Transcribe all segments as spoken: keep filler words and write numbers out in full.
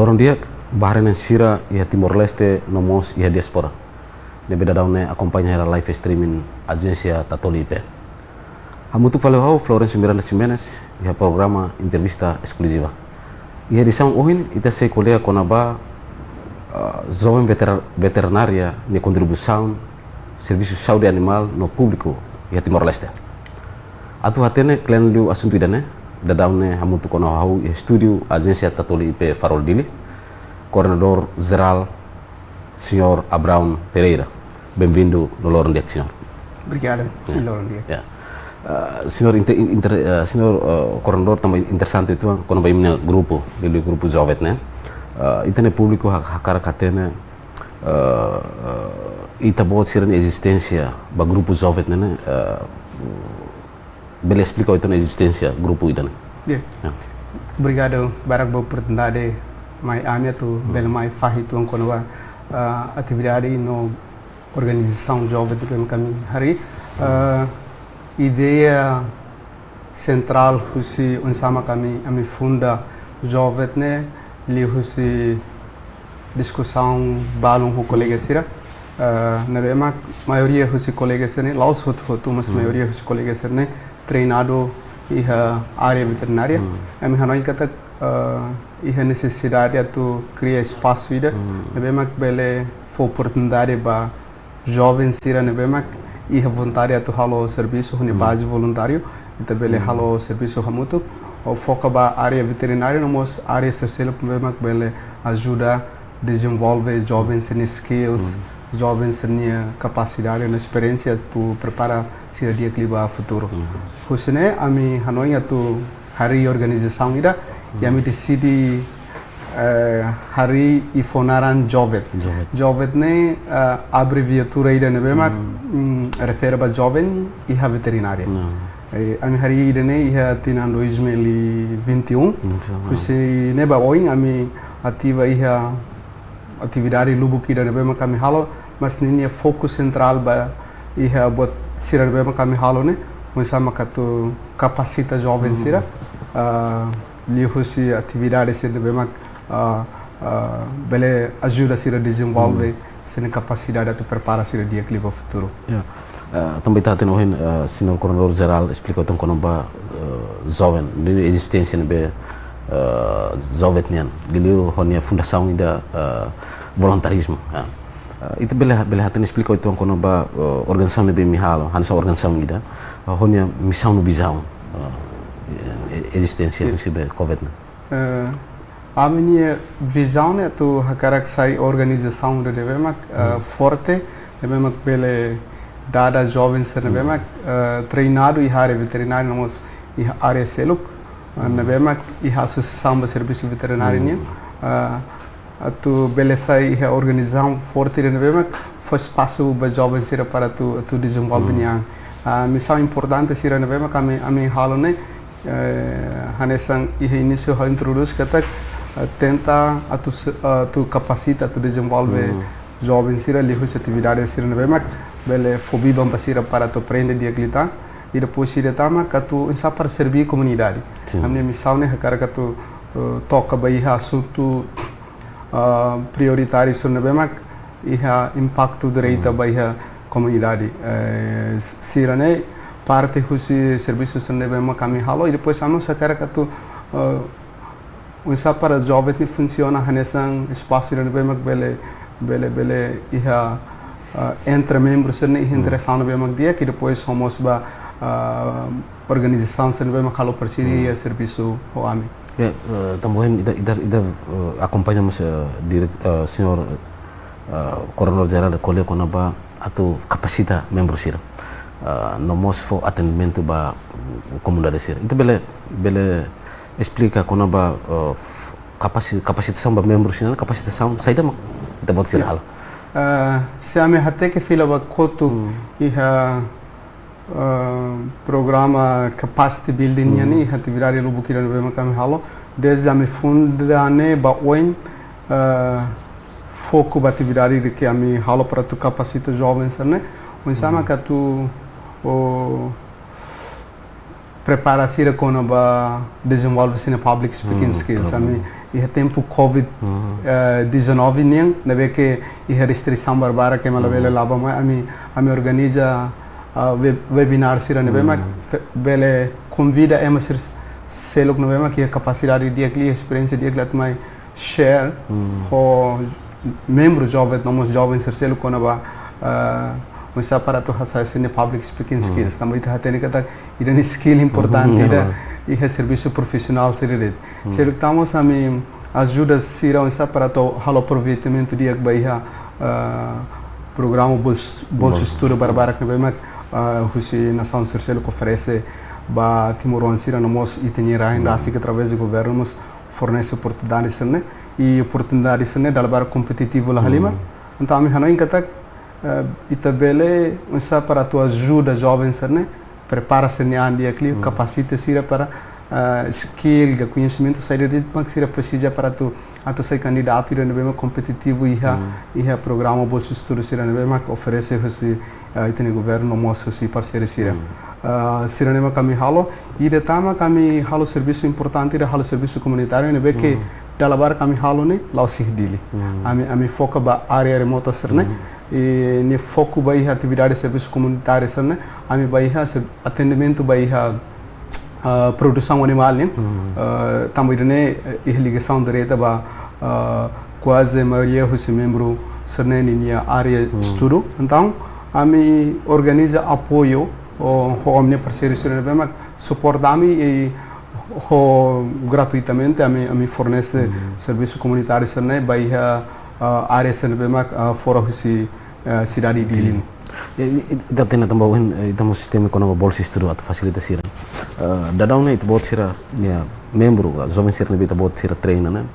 Loron di'ak ba haree-na'in sira iha Timor-Leste no mós iha diáspora ne'ebé daudaun ne'e akompaña hela live streaming Ajénsia Tatoli I P. Hamutuk fali ho ha'u Florencio Miranda Ximenes iha programa Entrevista Eskluziva. Iha edisaun ohin ita sei ko'alia kona-ba, ah, joven veter-, veterinária nia kontribuisaun servisu saúde animál no públiku iha Timor-Leste. Atu hatene kle'an liu asuntu ida-ne'e, daudaun ne'e hamutuk ona ho ha'u iha estúdiu Ajénsia Tatoli I P Farol Dili, Koordenadór Jerál, Señór Abraão Pereira. Benvindu no loron di'ak, señór. Obrigadu. Ya. Loron di'ak. Ya. Ah, señór, inte-, inter-, ah, señór, ah, koordenadór, tanba interesante uitoan kona-ba imi-nia grupu, liuliu grupu Jovet ne'e. Ah, ita-nia públiku ha-, hakarak hatene, ah, ah, ita-boot sira-nia ezisténsia ba grupu Jovet ne'e, ne'e, ah, bele esplika uitoan ezisténsia grupu ida-ne'e? Ya. Ya. Obrigadu barak ba oportunidade mai ami atu, hmm, bele mai fahe uitoan kona-ba, ah, atividade no organizasaun Jovet ne'ebé mak ami harii. Ah, ideia sentrál husi oinsá mak ami, ami funda Jovet ne'e liuhusi diskusaun balun ho kolega sira. Ah, ne'ebé mak maioria husi kolega sira-ne'e, la'ós hotu-hotu, mas, hmm, maioria husi kolega sira-ne'e treinadu iha área veterinária. Hmm. Ami hanoin katak, ah, iha nesesidade atu kria espasu ida, hmm, ne'ebé mak bele fó oportunidade ba joven sira ne'ebé mak iha vontade atu halo servisu ho nia, hmm, baze voluntáriu, ita bele, hmm, halo servisu hamutuk, ou foka ba área veterinária no mós área sosiál ne'ebé mak bele ajuda dezenvolve joven sira-nia skills, hmm, joven sira-nia kapasidade no esperiénsia atu prepara sira di'ak liu ba futuru. Hmm. Husi ne'e ami hanoin atu harii organizasaun ida, i ami, hmm, deside, eh, harii i fó naran Jovet. Jovet. Jovet ne'e, eh, abreviatura ida ne'ebé mak, hmm, mm, refere ba joven iha veterinária. Hmm. Eh, ami harii ida-ne'e iha tinan dois mil e vinte e um. Vinte e um, ah. Husi ne'e ba oin ami ativa iha atividade lubuk ida ne'ebé mak ami halo, mas ninia foku sentrál ba iha buat sira ne'ebé mak ami halo ne'e, oinsá mak atu kapasita joven, hmm, sira, ah, liuhusi atividade sira ne'ebé mak, ah, ah, bele ajuda sira dezenvolve, hmm, sira-nia kapasidade atu prepara sira di'ak liu ba futuru. Ya. Ah, tanba ita hatene ohin, ah, señór Koordenadór Jerál esplika uitoan kona-ba, ah, joven, ninia ezisténsia ne'ebé, ah, Jovet nian, liuliu ho nia fundasaun ida, ah, voluntarizmu. Ah, ah, ita bele, bele hatene esplika uitoan kona-ba, ah, organizasaun ne'ebé imi halo, hanesan organizasaun ida, ah, ho nia misaun no vizaun, ah, e-, e-, ezisténsia, ya, husi be Jovet ne'e. Eh, ami-nia vizaun ne'e atu hakarak sai organizasaun ida ne'ebé mak, eh, hmm, forte, ne'ebé mak bele dada joven sira ne'ebé, hmm, mak, eh, treinadu iha área veterinária no mós iha área seluk, eh, hmm, ne'ebé mak iha asosiasaun ba servisu veterinária, hmm, nian, eh, atu bele sai iha organizasaun forte ida ne'ebé mak fó espasu ba joven sira para atu, atu dezenvolve, hmm, nia an. Ah, misaun importante sira ne'ebé mak ami, ami halo ne'e, eh, hanesan iha inísiu ha'u introdús katak, eh, tenta atu se-, atu kapasita, atu dezenvolve, hmm, joven sira liuhusi atividade sira ne'ebé mak bele fó biban ba sira para atu aprende di'ak liután. I depois sira tama atu oinsá para serve komunidade. Sin. Ami-nia misaun ne'e hakarak atu, eh, toka ba iha asuntu, ah, prioritáriu sira ne'ebé mak iha impaktu direta, hmm, ba iha komunidade. Eh, s-, sira-ne'e parte husi servisu sira ne'ebé mak ami halo, i depois ami mós hakarak atu, eh, oinsá para joven ne'e funsiona hanesan espasu ida ne'ebé mak bele, bele, bele iha, eh, entre membru sira-ne'e iha, hmm, interasaun ne'ebé mak di'ak, i depois ho mós ba, eh, organizasaun sira ne'ebé mak halo parseria, hmm, servisu ho ami. Ya, eh, tanba ohin ita, ita, ita, eh, akompaña mós, eh, direk-, eh, señór, eh, Koordenadór Jerál ko'alia kona-ba atu kapasita membru sira, eh, no mós fó atendimentu ba komunidade sira. Ita bele, bele esplika kona-ba, eh, f-, kapasi-, kapasitasaun ba membru sira, kapasitasaun saida mak ita-boot sira, ya, halo? Eh, se ami hateke fila ba kotuk, hmm, iha ah, programa capacity building nian, hmm, ne'e atividade lubuk ida ne'ebé mak ami halo. Dezde ami funda ne'e ba oin, ah, foku ba atividade ida ke ami halo para atu kapasita joven sira-ne'e. Oinsá mak, hmm, atu, oh, prepara sira kona-ba dezenvolve sira-nia public speaking, hmm, skills. Ami, hmm, iha tempu covid, hmm, eh, dezanove nian, ne'ebé ke iha restrisaun barak-barak ke ema labele, hmm, laba mai, ami, ami organiza, ah, web-, webinar sira ne'ebé mak, hmm, fe-, bele konvida ema sira seluk ne'ebé mak iha kapasidade di'ak liu, esperiénsia di'ak liu atu mai share, hmm, ho membru joven, no mós joven sira seluk kona-ba, ah, oinsá para atu hasa'e sira-nia public speaking, hmm, skills. Tanba ita hatene katak ida-ne'e skill importante, hmm, ida, ya, iha servisu profisionál sira de'it. Hmm. Seluk tan mós ami ajuda sira oinsá para atu halo aproveitamentu di'ak ba iha, ah, programa bols-, bolsa, bolsa, estudu barak-barak ne'ebé mak, ah, husi nasaun sira seluk oferese ba timoroan sira no mós ita-nia rain, hmm, rasik através de governu mós fornese oportunidade sira-ne'e, i oportunidade sira-ne'e dala barak kompetitivu la halimar. Hmm. Entaun ami hanoin katak, eh, ita bele oinsá para atu ajuda joven sira-ne'e prepara sira-nia an di'ak liu, hmm, kapasita sira para, eh, skill ka koñesimentu saida de'it mak sira presiza para atu, atu sai kandidatu ida ne'ebé mak kompetitivu iha, hmm, iha programa bolsa estudu sira ne'ebé mak oferese husi, eh, ita-nia governu no mós husi parseiru sira. Hmm. Ah, sira-ne'e mak ami halo, ida tan mak ami halo servisu importante, ida halo servisu komunitáriu ne'ebé ke, hmm, dala barak ami halo ne'e la'ós iha Dili. Hmm. Ami, ami foka ba área remota sira-ne'e. Hmm. I nia foku ba iha atividade servisu komunitáriu sira-ne'e, ami ba iha ser-, atendimentu ba iha, ah, produsaun animál nian. Hmm. Ah, tanba ida-ne'e, eh, iha ligasaun direta ba, ah, kuaze maioria husi membru sira-ne'e ninia área, hmm, estudu. Entaun, ami organiza apoiu ho, ho ami-nia parseiru sira ne'ebé mak suporta ami i ho gratuitamente ami, ami fornese, hmm, servisu komunitáriu sira-ne'e ba iha, ah, área sira ne'ebé mak, ah, fora husi, ah, sidade Dili. Dili. I, i, ita hatene tanba ohin, eh, ita mós sistema kona-ba bolsa estudu atu fasilita sira. Ah, daudaun ne'e ita-boot sira-nia membru, ah, joven sira ne'ebé ita-boot sira treina ne'e,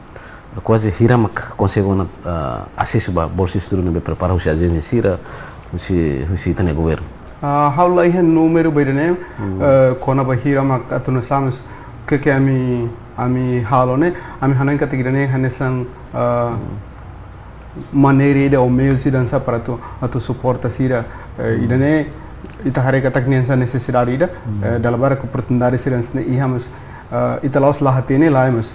kuaze hira mak konsege ona, ah, asesu ba bolsa estudu ne'ebé prepara husi ajénsia sira, husi, husi ita-nia governu? Ah, ha'u la iha númeru ba ida-ne'e, hmm, eh, kona-ba hira mak atu nu'usá, mas ke ke ami, ami halo ne'e, ami hanoin katak ida-ne'e hanesan, ah, hmm, maneira ida ou meius ida oinsá para atu, atu suporta sira, eh, hmm, ida-ne'e ita haree katak ne'e hanesan nesesidade ida, hmm, eh, dala barak oportunidade sira hanesan ne'e iha, mas, eh, ita la'ós la hatene, lae, mas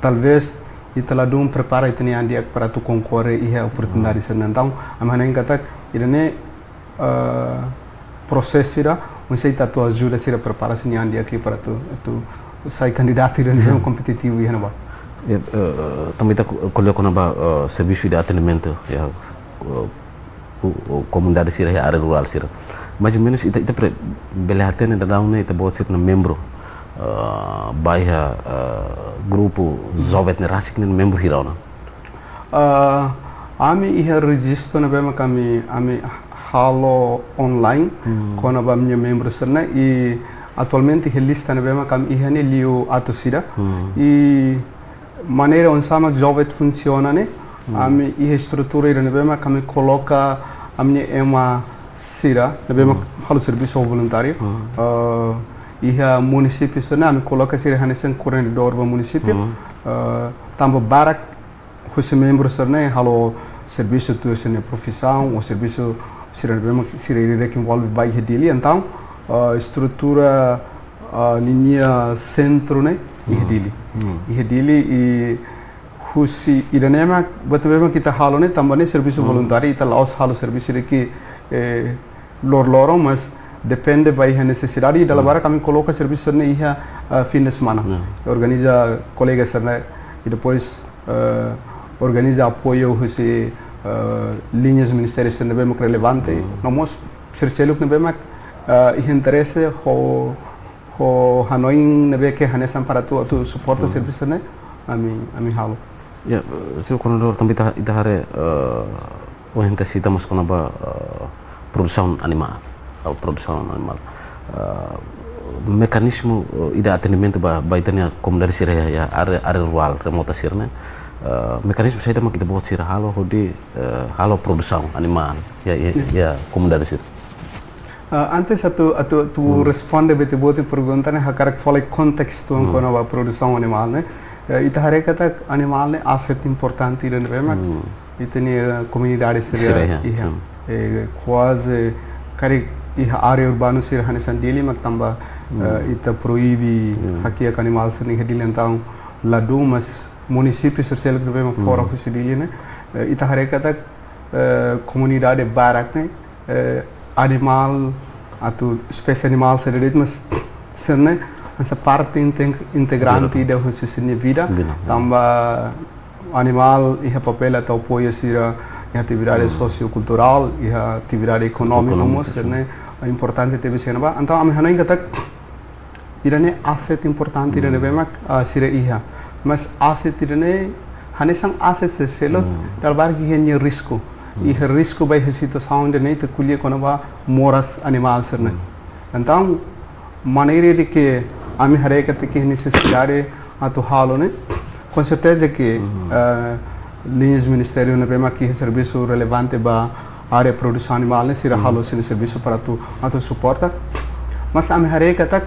talvés ita ladún prepara ita-nia an di'ak para atu konkorre iha oportunidade, hmm, sira-ne'e. Entaun, ami hanoin katak ida-ne'e, eh, prosesu sira, oinsá ita atu ajuda sira prepara sira-nia an di'ak liu para atu, atu sai kandidatu ida ne'ebé, hmm, kompetitivu iha ne'ebá. Ya, eh, tanba ita ko-, ko'alia kona-ba, eh, servisu de atendimentu, ya, eh, ku-, komunidade sira iha área rurál sira. Mais ou menus ita, ita pre-, bele hatene daudaun ne'e ita-boot sira-nia membru, eh, ba iha, eh, grupu, hmm, joven ne'e rasik ne'e membru hira ona? Ah, ami iha rejistu ne'ebé mak ami, ami halo online, hmm, kona-ba ami-nia membru sira-ne'e, i atualmente iha lista ne'ebé mak ami iha ne'e liu atus ida. Hmm. I maneira oinsá mak Jovet funsiona ne'e, hmm, ami iha estrutura ida ne'ebé mak ami koloka ami-nia ema sira ne'ebé mak, hmm, halo servisu voluntáriu. Hmm. Ah, iha munisípiu sira-ne'e ami koloka sira hanesan koordenadór ba munisípiu. Hmm. Ah, tanba barak husi membru sira-ne'e halo servisu tuir sira-nia profisaun, ou servisu sira ne'ebé mak sira ida-idak envolve ba iha Dili. Entaun, ah, estrutura, ah, ninia sentru ne'e iha, hmm, Dili. Hmm. Iha Dili i husi ida-ne'e mak, buat ne'ebé mak ita halo ne'e tanba ne'e servisu, hmm, voluntáriu, ita la'ós halo servisu ida ke, eh, loroloron, mas depende ba iha nesesidade, i dala, hmm, barak ami koloka servisu sira-ne'e iha, ah, fin de semana. Ya. Organiza kolega sira-ne'e, i depois, eh, organiza apoiu husi, eh, liñas ministériu sira ne'ebé mak relevante, hmm, no mós sira seluk ne'ebé mak, eh, iha interese ho, ho hanoin ne'ebé ke hanesan para atu, atu suporta, hmm, servisu ne'e, ami, ami halo. Ya, eh, señór koordenadór, tanba ita, ita haree, eh, ohin ita sita mós kona-ba, eh, produsaun animál, eh, produsaun animál. Eh, mekanizmu, eh, ida atendimentu ba, ba ita-nia komunidade sira iha, iha área, área rurál, remota sira-ne'e. Eh, mekanizmu saida mak ita-boot sira halo hodi, eh, halo produsaun animál iha, iha, ya, iha komunidade sira? Ah, antes atu, atu, atu, hmm, responde ba ita-boot nia pergunta ne'e, hakarak fó lai kontestu, hmm, kona-ba produsaun animál ne'e. Eh, ita haree katak animál ne'e aset importante ida ne'ebé mak, hmm, ita-nia komunidade sira, sira iha, iha, sin, eh, kuaze karik iha área urbanu sira hanesan Dili mak tanba, hmm, eh, ita proibe, hmm, hakiak animál sira-ne'e iha Dili, entaun ladún, mas munisípiu sira seluk ne'ebé mak fora husi Dili ne'e, eh, ita haree katak, eh, komunidade barak ne'e, eh, animál, atu espésie animál sira de'it, mas sira ne'e hanesan parte integ-, integrante ida husi sira-nia vida. Tanba animál iha papél atu apoiu sira iha atividade sosiokulturál, iha atividade ekonómika mós, sira ne'e importante tebes iha ne'ebá. Entaun, ami hanoin katak ida-ne'e asset importante ida ne'ebé mak, ah, sira iha. Mas asset ida-ne'e, hanesan asset sira seluk, dala barak iha nia risku. Iha risku ba iha situasaun ida-ne'e ita ko'alia kona-ba moras animál sira ne'e. Entaun, maneira de que ami haree katak iha nesesidade atu halo ne'e, com certeza que, eh, liñas ministériu ne'ebé mak iha servisu relevante ba área produsaun animál ne'e sira halo sira-nia servisu para atu, atu suporta. Mas ami haree katak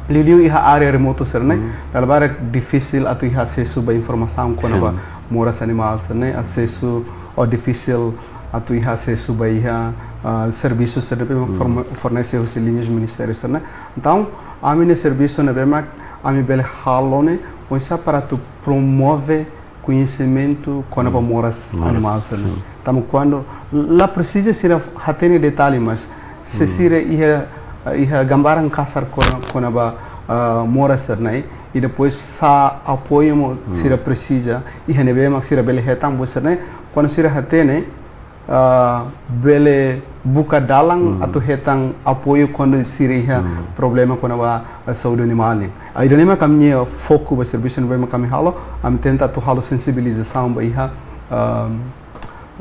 liuliu iha área remotu sira ne'e, dala barak difisil atu iha asesu ba informasaun kona-ba moras animál sira ne'e, asesu, ou difisil atu iha asesu ba iha, ah, servisu sira ne'ebé forne-, fornese husi liñas ministériu sira ne'e. Entaun, ami-nia servisu ne'ebé mak ami bele halo ne'e, oinsá para atu promove koñesimentu kona-ba moras animál sira ne'e. Tanba kuandu la presiza sira hatene detalle, mas se sira iha, iha gambaran kasar kona, kona-ba, ah, moras sira ne'e, i depois sá apoiu mós sira presiza, iha ne'ebé mak sira bele hetan buat sira ne'e, kuandu sira hatene, ah, bele buka dalan atu hetan apoiu kuandu sira iha problema kona-ba, ah, saúde animál nian. Ah, ida-ne'e mak ami-nia foku ba servisu ne'ebé mak ami halo, ami tenta atu halo sensibilizasaun ba iha, ah,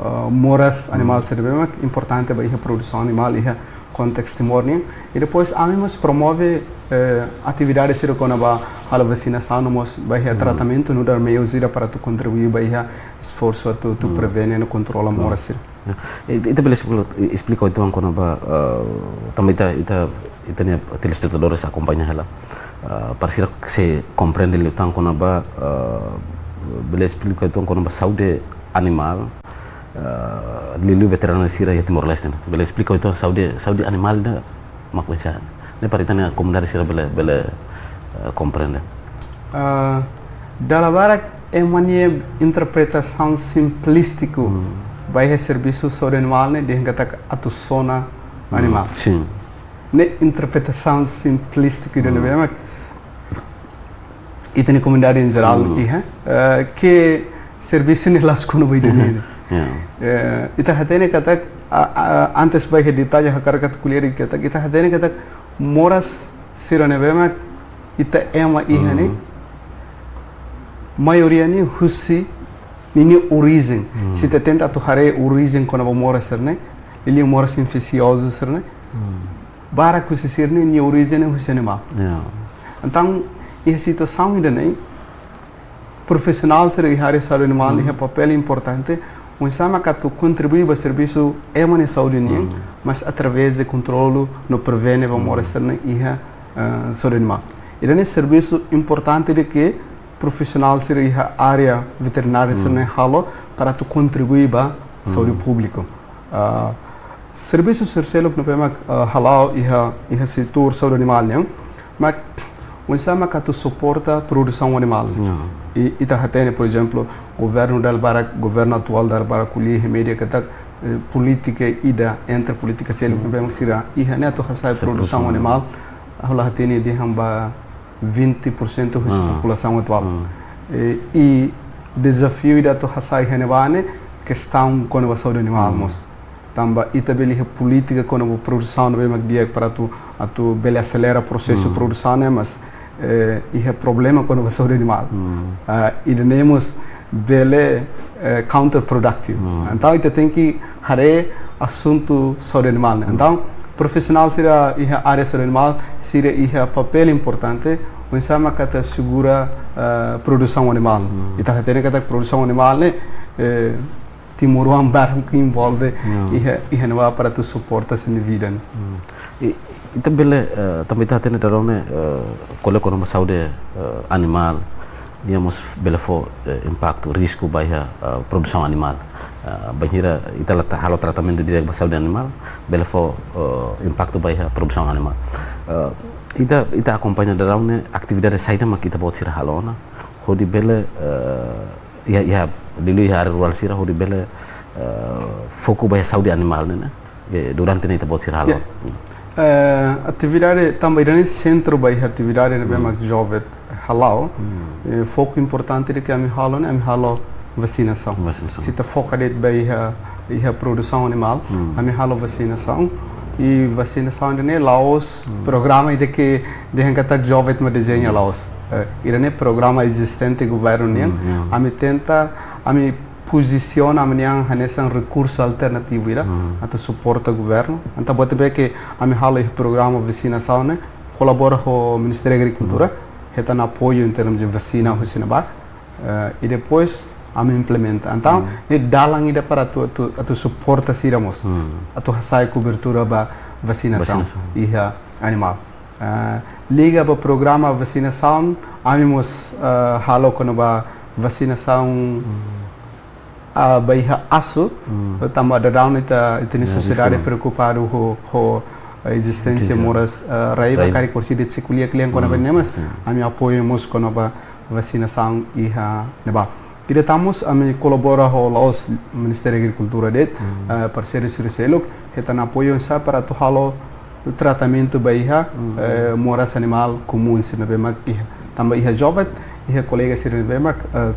ah, moras animál sira ne'ebé mak importante ba iha produsaun animál iha kontestu Timor nian. I depois ami mós promove, eh, atividade sira kona-ba halo vasinasaun no mós ba iha tratamentu nu'udar meiu sira para atu kontribui ba iha esforsu atu, atu prevene no kontrola moras sira. Ya. I, ita bele esplika, esplika uitoan kona-ba, eh, tanba ita, ita, ita-nia telespetadores akompaña hela. Eh, para sira sei komprende liután kona-ba, eh, bele esplika uitoan kona-ba saúde animál, eh, liuliu veterináriu sira iha Timor-Leste ne'e. Bele esplika uitoan saúde, saúde animál ne'e mak oinsá. Ne'e para ita-nia komunidade sira bele, bele, eh, komprende. Ah, dala barak ema-nia interpretasaun simplístiku ba iha servisu saúde animál ne'e dehan katak atu sona animál. Sin. Ne'e interpretasaun simplístiku ida ne'ebé mak ita-nia komunidade em geral iha, eh, ke servisu ne'e la'ós kona-ba ida-ne'e. Ya. Eh, ita hatene katak, a, a, antes ba iha detalle hakarak atu ko'alia katak, ita hatene katak moras sira ne'ebé mak ita ema iha ne'e, maioria ne'e husi ninia orijen. Se ita tenta atu haree orijen kona-ba moras sira ne'e, liuliu moras infesiozu sira ne'e, barak husi sira ne'e nia orijen ne'e husi animál. Ya. Entaun, iha situasaun ida-ne'e, profisionál sira iha área saúde animál iha papél importante, oinsá mak atu kontribui ba servisu ema nia saúde nian, mas através de kontrolu no prevene ba moras sira ne'e iha, eh, saúde animál. Ida-ne'e servisu importante de que profisionál sira iha área veterinária sira ne'e halo para atu kontribui ba saúde públiku. Ah, servisu sira seluk ne'ebé mak, ah, hala'o iha, iha setór saúde animál nian, mak oinsá mak atu suporta produsaun animál. Ya. I, ita hatene, por ezemplu, governu dala barak, governu atuál dala barak ko'alia iha média katak, eh, polítika ida entre polítika seluk ne'ebé mak sira iha ne'e atu hasa'e produsaun animál. Ha'u la hatene dehan ba vinte por cento husi populasaun atuál. Eh, i dezafiu ida atu hasa'e iha ne'ebá ne'e kestaun kona-ba saúde animál mós. Tanba ita bele iha polítika kona-ba produsaun ne'ebé mak di'ak para atu, atu bele aselera prosesu produsaun ne'e, mas, eh, iha problema kona-ba saúde animál. Ah, ida-ne'e mós bele, eh, counterproductive. Entaun, ita tenke haree asuntu saúde animál ne'e. Entaun, profisionál sira iha área saúde animál, sira iha papél importante, oinsá mak atu asegura, eh, produsaun animál. Ita hatene katak produsaun animál ne'e, eh, timoroan barak envolve iha, iha ne'ebá para atu suporta sira-nia vida ne'e. I, ita bele, eh, tanba ita hatene daudaun ne'e, eh, ko'alia kona-ba saúde, eh, animál, nia mós bele fó, eh, impaktu, risku ba iha, eh, produsaun animál. Eh, bainhira ita la ta-, halo tratamentu di'ak ba saúde animál, bele fó, eh, impaktu ba iha produsaun animál. Eh, ita, ita akompaña daudaun ne'e atividade saida mak ita-boot sira halo ona, hodi bele, eh, iha, iha, liuliu iha área rurál sira hodi bele, eh, foku ba iha saúde animál ne'e, ne'e? Eh, durante ne'e ita-boot sira halo. Ya. Eh, atividade tanba ida-ne'e sentru ba iha atividade ne'ebé mak Jovet hala'o. Eh, foku importante ida ke ami halo ne'e, ami halo vasinasaun. Vasinasaun. Se ita foka de'it ba iha, iha produsaun animál, ami halo vasinasaun. I vasinasaun ida-ne'e la'ós programa ida ke dehan katak Jovet mak dezeña, la'ós. Eh, ida-ne'e programa ezistente governu nian. Ami tenta, ami pozisiona ami-nian hanesan rekursu alternativu ida atu suporta governu. Entaun buat ne'ebé ke ami halo iha programa vasinasaun ne'e kolabora ho Ministériu Agrikultura, hetan apoiu em termos de vasina husi ne'ebá. Eh, i depois ami implementa. Entaun ne'e dalan ida para atu, atu, atu suporta sira mós. Atu hasa'e kobertura ba vasinasaun iha animál. Eh, liga ba programa vasinasaun, ami mós, eh, halo kona-ba vasinasaun, ah, ba iha asu, tanba daudaun ita, ita-nia sosiedade preokupadu ho, ho, eh, ezisténsia moras, eh, rai ba karik orsida se ko'alia kle'an kona-ba ne'e, mas ami apoiu mós kona-ba vasinasaun iha ne'ebá. I depois ami kolabora ho la'ós Ministériu Agrikultura de'it, eh, parseiru sira seluk, hetan apoiu sá para atu halo tratamentu ba iha, eh, moras animál komún sira ne'ebé mak iha. Tanba iha Jovet, iha kolega sira ne'ebé mak, eh,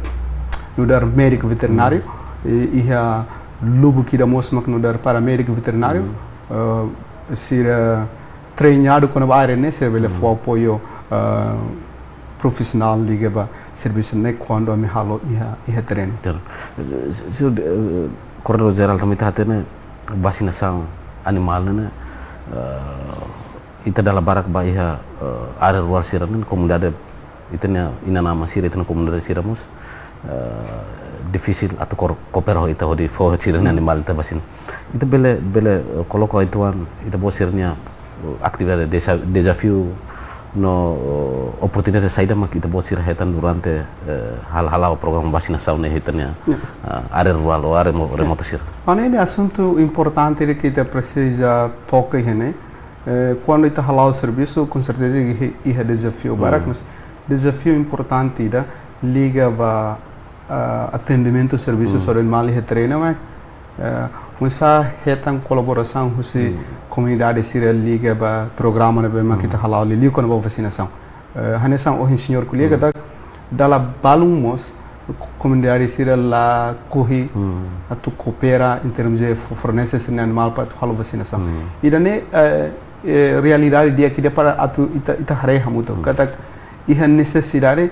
nu'udar médiku veterináriu, i iha lubuk ida mós mak nu'udar paramédiku veterináriu, eh, sira treinadu kona-ba área ne'e, sira bele fó apoiu, eh, profisionál liga ba servisu ne'e kuandu ami halo iha, iha terrenu. Betul. Eh, se-, se-, eh, Koordenadór Jerál tanba ita hatene vasinasaun animál ne'e, eh, ita dala barak ba iha, eh, área rurál sira ne'e, komunidade, ita-nia inan-aman sira, ita-nia komunidade sira mós, eh, difisil atu kor-, koopera ho ita hodi fó sira-nia animál ita vasina. Ita bele, bele, eh, koloka uitoan ita-boot sira-nia, eh, atividade, deza-, dezafiu no, eh, oportunidade saida mak ita-boot sira hetan durante, eh, hal-, hala'o programa vasinasaun ne'e iha ita-nia, eh, área rurál ou área mo-, remotu sira. Entaun ne'e asuntu importante ida ke ita presiza toka iha ne'e. Eh, kuandu ita hala'o servisu, com certeza iha, iha dezafiu barak, mas dezafiu importante ida liga ba, ah, atendimentu servisu saúde animál iha terrenu, mas, eh, oinsá hetan kolaborasaun husi komunidade sira liga ba programa ne'ebé mak ita hala'o liuliu kona-ba vasinasaun. Eh, hanesan ohin señór ko'alia katak dala balun mós ko-, komunidade sira lakohi atu koopera em termos de fo-, fornese sira-nia animál para atu halo vasinasaun. Ida-ne'e, eh, eh, realidade di'ak ida para atu ita, ita haree hamutuk. Katak iha nesesidade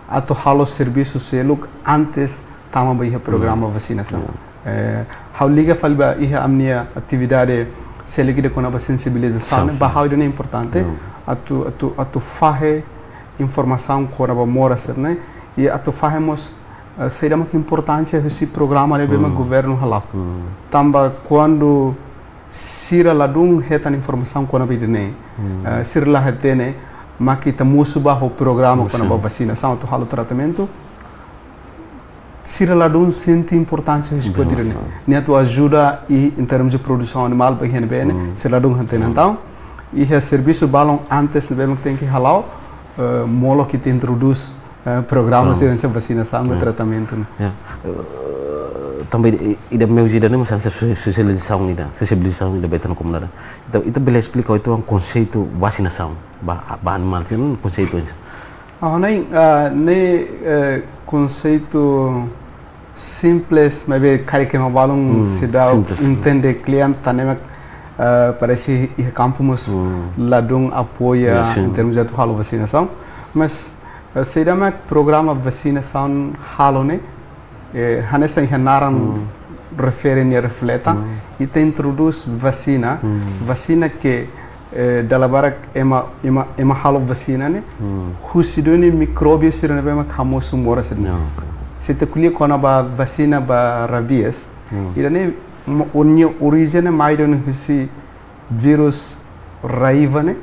atu halo servisu seluk antes tama ba iha programa vasinasaun. Eh, ha'u liga fali ba iha ami-nia atividade seluk ida kona-ba sensibilizasaun, ne'e, ba ha'u ida-ne'e importante, atu, atu, atu fahe informasaun kona-ba moras sira-ne'e, i atu fahe mós, eh, saida mak importánsia husi programa ne'ebé mak governu hala'o. Tanba kuandu sira ladún hetan informasaun kona-ba ida-ne'e, eh, sira la hatene mak ita mosu ba ho programa kona-ba vasinasaun atu halo tratamentu, sira ladún sente importánsia husi buat ida-ne'e. Nia atu ajuda i em termos de produsaun animál ba iha ne'ebé ne'e, sira ladún hatene. Entaun iha servisu balun antes ne'ebé mak tenke hala'o, eh, molok ita introdús, eh, programa sira-ne'e, vasinasaun, tratamentu ne'e. Ya. Eh, tanba ida, ida meius ida-ne'e mós hanesan sosializasaun ida, sensibilizasaun ida ba ita-nia komunidade. Ita, ita bele esplika uitoan konseitu vasinasaun ba, ba animál sira-ne'e, konseitu oinsá? Ah, ne'e, ah, ne'e, eh, konseitu simples, maibé karik ema balun seidauk entende kle'an, tanba ne'e mak, eh, parese iha kampu mós ladún apoia em termos de atu halo vasinasaun. Mas, eh, saida mak programa vasinasaun halo ne'e, eh, hanesan iha naran refere nia refleta, ita introdús vasina, vasina ke, eh, dala barak ema, ema, ema halo vasina ne'e husi duni mikróbiu sira ne'ebé mak hamosu moras sira-ne'e. Se ita ko'alia kona-ba vasina ba rabies, ida-ne'e mo-, o-nia orijen ne'e mai duni husi vírus raiva ne'e,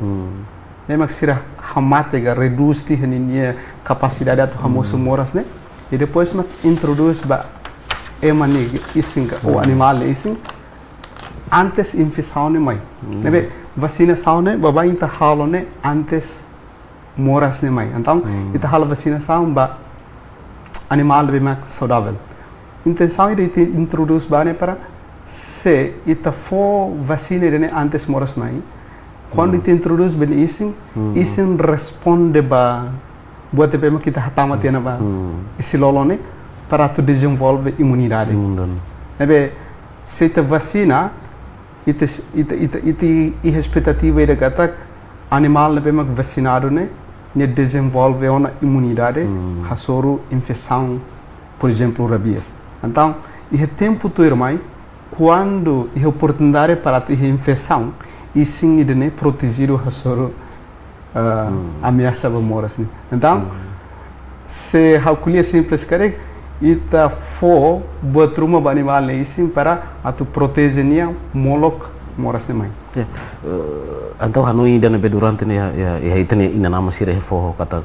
ne'e mak sira hamate ka redús tiha ninia kapasidade atu hamosu moras ne'e, i depois mak introdús ba ema nia isin ka, ou animál nia isin, antes infesaun ne'e mai. Ne'ebé vasinasaun ne'e, baibain ita halo ne'e antes moras ne'e mai. Entaun ita halo vasinasaun ba animál ne'ebé mak saudavel. Intensaun ida ita introdús ba ne'e para se ita fó vasina ida-ne'e antes moras mai. Kuandu ita introdús ba isin, isin responde ba buat ne'ebé mak ita hatama tiha ona ba isin-lolon ne'e para atu dezenvolve imunidade. Imunidade. Ne'ebé se ita vasina, ita, ita, ita, ita iha espetativa ida katak animál ne'ebé mak vasinadu ne'e, nia dezenvolve ona imunidade hasoru infesaun, por ezemplu, rabies. Entaun, iha tempu tuirmai, kuandu iha oportunidade para atu iha infesaun, isin ida-ne'e protejidu hasoru, ah, ameasa ba moras ne'e. Entaun, se ha'u ko'alia simples karik, ita fó buat ruma ba animál ne'e isin para atu proteje nia molok moras ne'e mai. Ya, eh, entaun hanoin ida ne'ebé durante ne'e, ya, ya, ya, ita-nia inan-aman sira iha foho katak,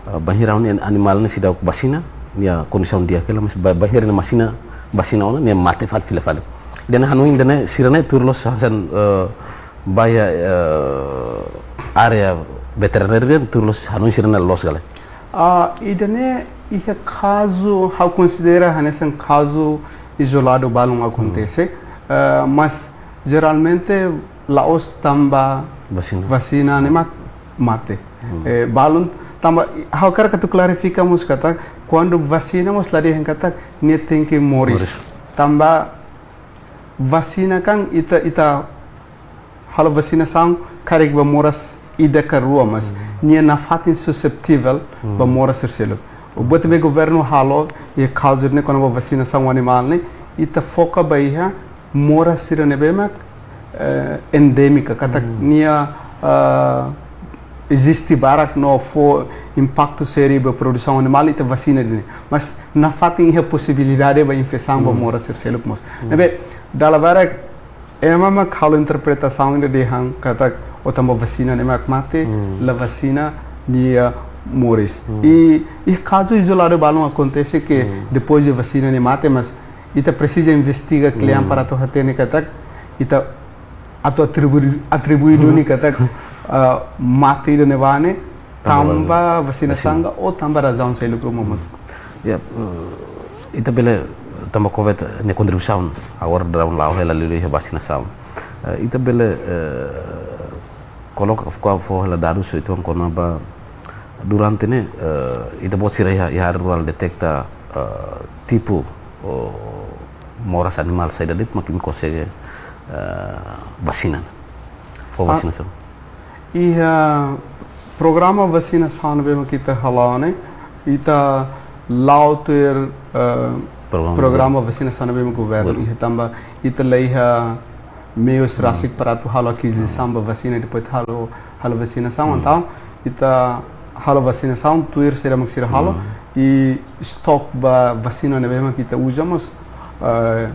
eh, bainhira ne'e animál ne'e seidauk vasina, nia kondisaun di'ak hela, mas ba-, bainhira ne'e vasina, vasina ona, nia mate fali, fila fali. Ida-ne'e hanoin ida-ne'e sira-ne'e tuir loos hanesan, eh, ba iha, eh, área veterinária tuir loos hanoin sira-ne'e loos ka lae? Ah, ida-ne'e iha kazu, ha'u konsidera hanesan kazu izoladu balun akontese. Eh, mas jeralmente la'ós tanba vasina, vasina ne'e mak mate. Eh, balun tanba, ha'u hakarak atu klarifika mós katak kuandu vasina mós la dehan katak nia tenke moris. Moris. Tanba vasina kan ita, ita halo vasinasaun karik ba moras ida ka rua, mas nia nafatin suseptivel ba moras sira seluk. Buat ne'ebé governu halo iha kazu ne'e kona-ba vasinasaun animál ne'e, ita foka ba iha moras sira ne'ebé mak, eh, endémika, katak nia, ah, eziste barak no fó impaktu sériu ba produsaun animál, ita vasina ida-ne'e. Mas nafatin iha posibilidade ba infesaun ba moras sira seluk mós. Ne'ebé, dala barak ema mak halo interpretasaun ida dehan katak, o tanba vasina ne'e mak mate, la vasina nia moris. I, i kazu izoladu balun akontese ke depois de vasina nia mate, mas ita presiza investiga kle'an para atu hatene katak, ita atu atribui, atribui duni katak, ah, mate ida-ne'ebá ne'e tanba vasinasaun ka, o tanba razaun seluk ruma mós. Ya, eh, ita bele tanba COVID nia kontribuisaun agora daudaun la'o hela liuliu iha vasinasaun. Eh, ita bele, eh, koloka fó, fó hela dadus uitoan kona-ba durante ne'e, eh, ita-boot sira iha, iha área rurál deteta, eh, tipu, oh, moras animál saida de'it mak imi konsege, eh, vasina. Fó vasinasaun. Iha programa vasinasaun ne'ebé mak ita hala'o ne'e, ita la'o tuir, eh, programa, programa vasinasaun ne'ebé mak governu iha tanba ita la iha meius rasik para atu halo akizisaun ba vasina, depois halo, halo vasinasaun. Entaun ita halo vasinasaun tuir saida mak sira halo, i stok ba vasina ne'ebé mak ita uza mós, eh,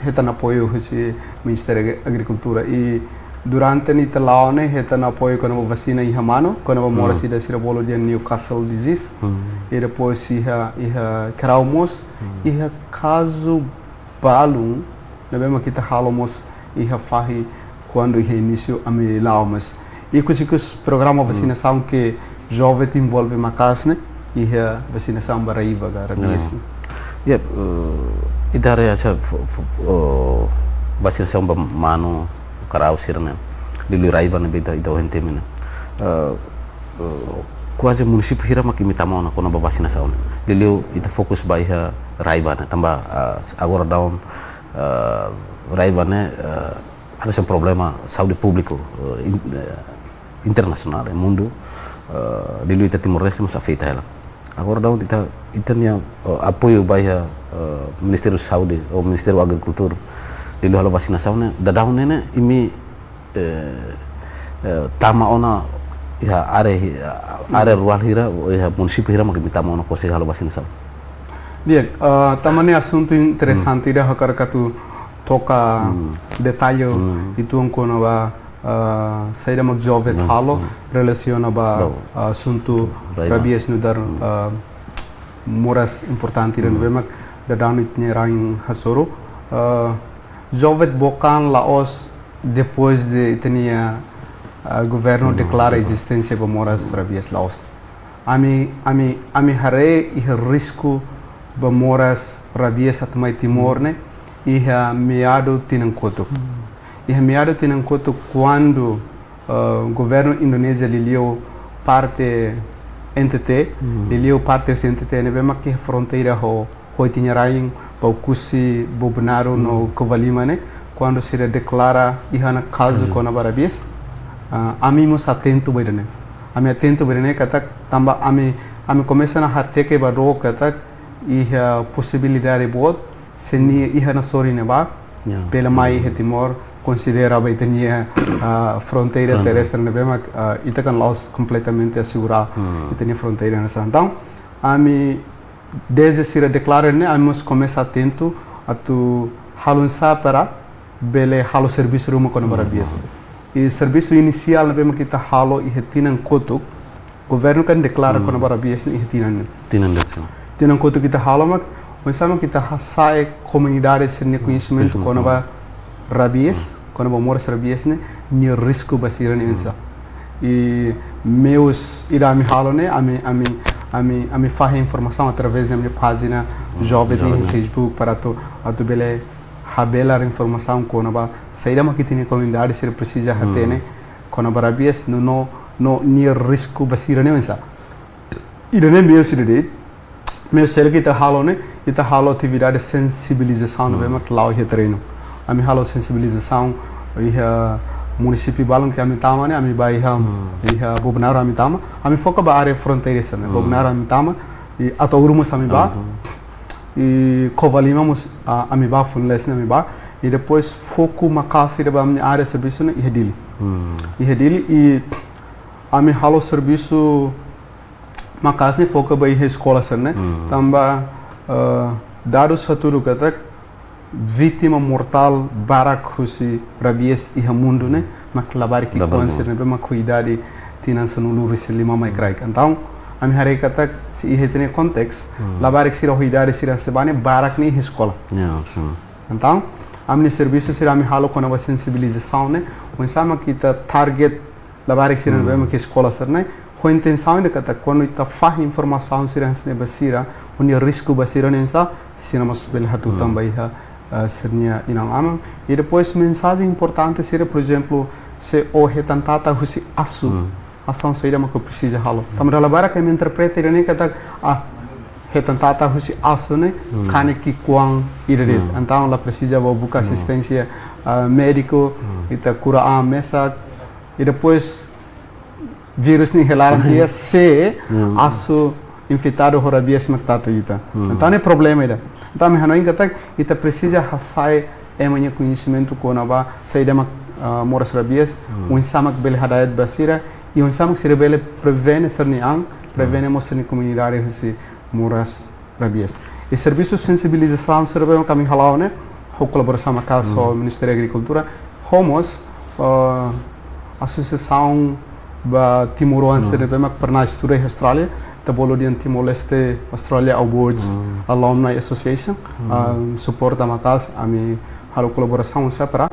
hetan apoiu husi Ministériu Agri-, Agrikultura. I durante ne'e ita la'o ne'e hetan apoiu kona-ba vasina iha manu, kona-ba moras ida sira bolu dehan Newcastle disease. I depois iha, iha kerau mós, iha kazu balun ne'ebé mak ita halo mós iha fahi kuandu iha inísiu ami la'o, mas ikus-ikus programa vasinasaun ke joven envolve maka'as ne'e, iha vasinasaun ba raiva ka rabies ne'e. Ya, eh, ita haree hanesan fo-, fo-, oh, vasinasaun ba manu, kerau sira-ne'e. Liuliu raiva ne'ebé ita, ita ohin temi ne'e. Eh, eh, kuaze munisípiu hira mak imi tama ona kona-ba vasinasaun ne'e? Liuliu ita fokus ba iha raiva ne'e, tanba, ah, agora daudaun, ah, raiva ne'e, ah, hanesan problema saúde públiku, ah, in-, ah, internasionál, iha mundu, ah, liuliu ita Timor-Leste mós afeta hela. Agora daudaun ita, ita-nia, ah, apoiu ba iha, ah, Ministériu Saúde ou Ministériu Agrikultura, liuliu halo vasinasaun ne'e, daudaun ne'e ne'e, imi eh, eh, tama ona iha área hi-, área rurál hira, iha munisípiu hira mak imi tama ona konsege halo vasinasaun? Di'ak, eh, tanba ne'e asuntu interesante ida, hakarak atu toka detalle uitoan kona-ba, eh, saida mak joven halo relasiona ba, eh, asuntu rabies nu'udar, eh, moras importante ida ne'ebé mak daudaun ita-nia rain hasoru. Eh, joven bokan la'ós depois de ita-nia, ah, governu deklara ezisténsia ba moras rabies, la'ós. Ami, ami, ami haree iha risku ba moras rabies atu mai Timor ne'e iha meadu tinan kotuk. Iha meadu tinan kotuk kuandu, eh, governu Indonézia liuliu parte N T T, liuliu parte husi N T T ne'ebé mak iha fronteira ho, ho ita-nia rain ba Oekusi, Bobonaro no Covalima ne'e, kuandu sira deklara iha ona kazu kona-ba rabies, ah, ami mós atentu ba ida-ne'e. Ami atentu ba ida-ne'e katak tanba ami, ami komesa ona hateke ba dook katak iha posibilidade boot, se nia iha ona sorin ne'ebá, bele mai iha Timor, konsidera ba ita-nia, ah, fronteira terrestre ne'ebé mak, ah, ita kan la'ós kompletamente asegura ita-nia fronteira hanesan. Entaun, ami, dezde sira deklara ne'e, ami mós komesa atentu atu halo oinsá para bele halo servisu ruma kona-ba rabies. I servisu inisiál ne'ebé mak ita halo iha tinan kotuk, governu kan deklara kona-ba rabies ne'e iha tinan ne'e. Tinan ne'e, sin. Tinan kotuk ita halo mak, oinsá mak ita hasa'e komunidade sira-nia koñesimentu kona-ba rabies, kona-ba moras rabies ne'e, nia risku ba sira-ne'e oinsá. I meius ida ami halo ne'e, ami, ami, ami, ami fahe informasaun através da minha pájina joven iha Facebook para atu, atu bele habelar informasaun kona-ba saida mak ita-nia komunidade sira presiza hatene kona-ba rabies no, no, no nia risku ba sira-ne'e oinsá. Ida-ne'e meius ida de'it. Meius seluk ita halo ne'e, ita halo atividade sensibilizasaun ne'ebé mak la'o iha terrenu. Ami halo sensibilizasaun iha munisípiu balun ke ami tama ne'e, ami bá iha, iha Bobonaro ami tama. Ami foka ba área fronteira sira-ne'e. Bobonaro ami tama, i Ataúro mós ami bá. I Covalima mós, ah, ami bá, Funless ne'e ami bá. I depois foku maka'as ida ba ami-nia área servisu ne'e iha Dili. Iha Dili i ami halo servisu maka'as ne'e foka ba iha eskola sira-ne'e. Tanba, eh, dadus hatudu katak vítima mortál barak husi rabies iha mundu ne'e mak labarik ki'ikoan sira ne'ebé mak ho idade tinan sanulu-resin-lima mai kraik. Entaun, ami haree katak se iha ita-nia konteks, labarik sira ho idade sira hanesan ne'e barak ne'e iha eskola. Entaun, ami-nia servisu sira ami halo kona-ba sensibilizasaun ne'e, oinsá mak ita target labarik sira ne'ebé mak iha eskola sira-ne'e, ho intensaun ida katak kuandu ita fahe informasaun sira hanesan ne'e ba sira, ho nia risku ba sira-ne'e oinsá, sira mós bele hatutan ba iha, eh, sira-nia inan-aman. I depois mensajen importante sira, por ezemplu, se ó hetan tata husi asu, asaun saida mak ó presiza halo. Tanba dala barak ema interpreta ida-ne'e katak, ah, hetan tata husi asu ne'e, kanek ki'ikoan ida de'it. Entaun la presiza bá buka asisténsia, ah, médiku, ita kura an mesak, i depois vírus ne'e hela tiha se asu infetadu ho rabies mak tata ita. Entaun ne'e problema ida. Entaun ami hanoin katak ita presiza hasa'e ema nia koñesimentu kona-ba saida mak, ah, moras rabies, oinsá mak bele hada'et ba sira, i oinsá mak sira bele prevene sira-nia an, prevene mós sira-nia komunidade husi moras rabies. I servisu sensibilizasaun sira ne'ebé mak ami hala'o ne'e, ho kolaborasaun maka'as ho Ministériu Agrikultura, ho mós, eh, asosiasaun ba timoroan sira ne'ebé mak pernah estuda iha Austrália, ita bolu dehan Timor-Leste Australia Awards Alumni Association, ah, suporta maka'as, ami halo kolaborasaun sira para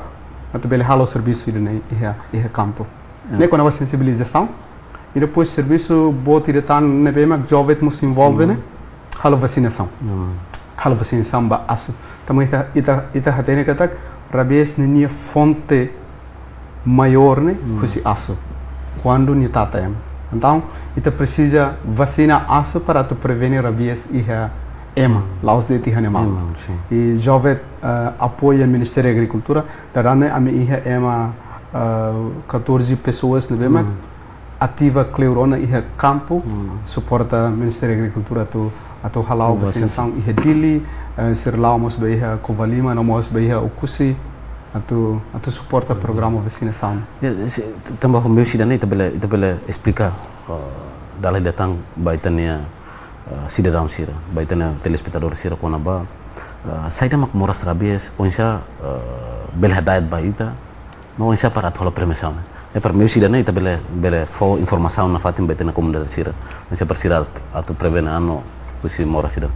atu bele halo servisu ida-ne'e iha, iha kampu. Ne'e kona-ba sensibilizasaun. I depois servisu boot ida tan ne'ebé mak joven mós envolve ne'e, halo vasinasaun. Halo vasinasaun ba asu. Tanba ita, ita, ita hatene katak rabies ne'e nia fonte maiór ne'e husi asu. Kuandu nia tata ema. Entaun, ita presiza vasina asu para atu prevene rabies iha ema, la'ós de'it iha animál. Ema, sin. I joven, eh, apoia Ministériu Agrikultura, daudaun ne'e ami iha ema, eh, catorze pessoas ne'ebé mak ativa kleur ona iha kampu, suporta Ministériu Agrikultura atu, atu hala'o vasinasaun iha Dili, eh, sira la'o mós ba iha Covalima, no mós ba iha Oekusi, atu, atu suporta programa vasinasaun. Ya, se, t-, tanba ho meius ida-ne'e ita bele, ita bele esplika, eh, dala ida tan ba ita-nia, eh, sidadaun sira, ba ita-nia telespetadór sira kona-ba, eh, saida mak moras rabies, oinsá, eh, bele hada'et ba ita, no oinsá para atu halo prevensaun. Ne'e para meius ida-ne'e ita bele, bele fó informasaun nafatin ba ita-nia komunidade sira. Oinsá para sira atu prevene an no husi moras ida.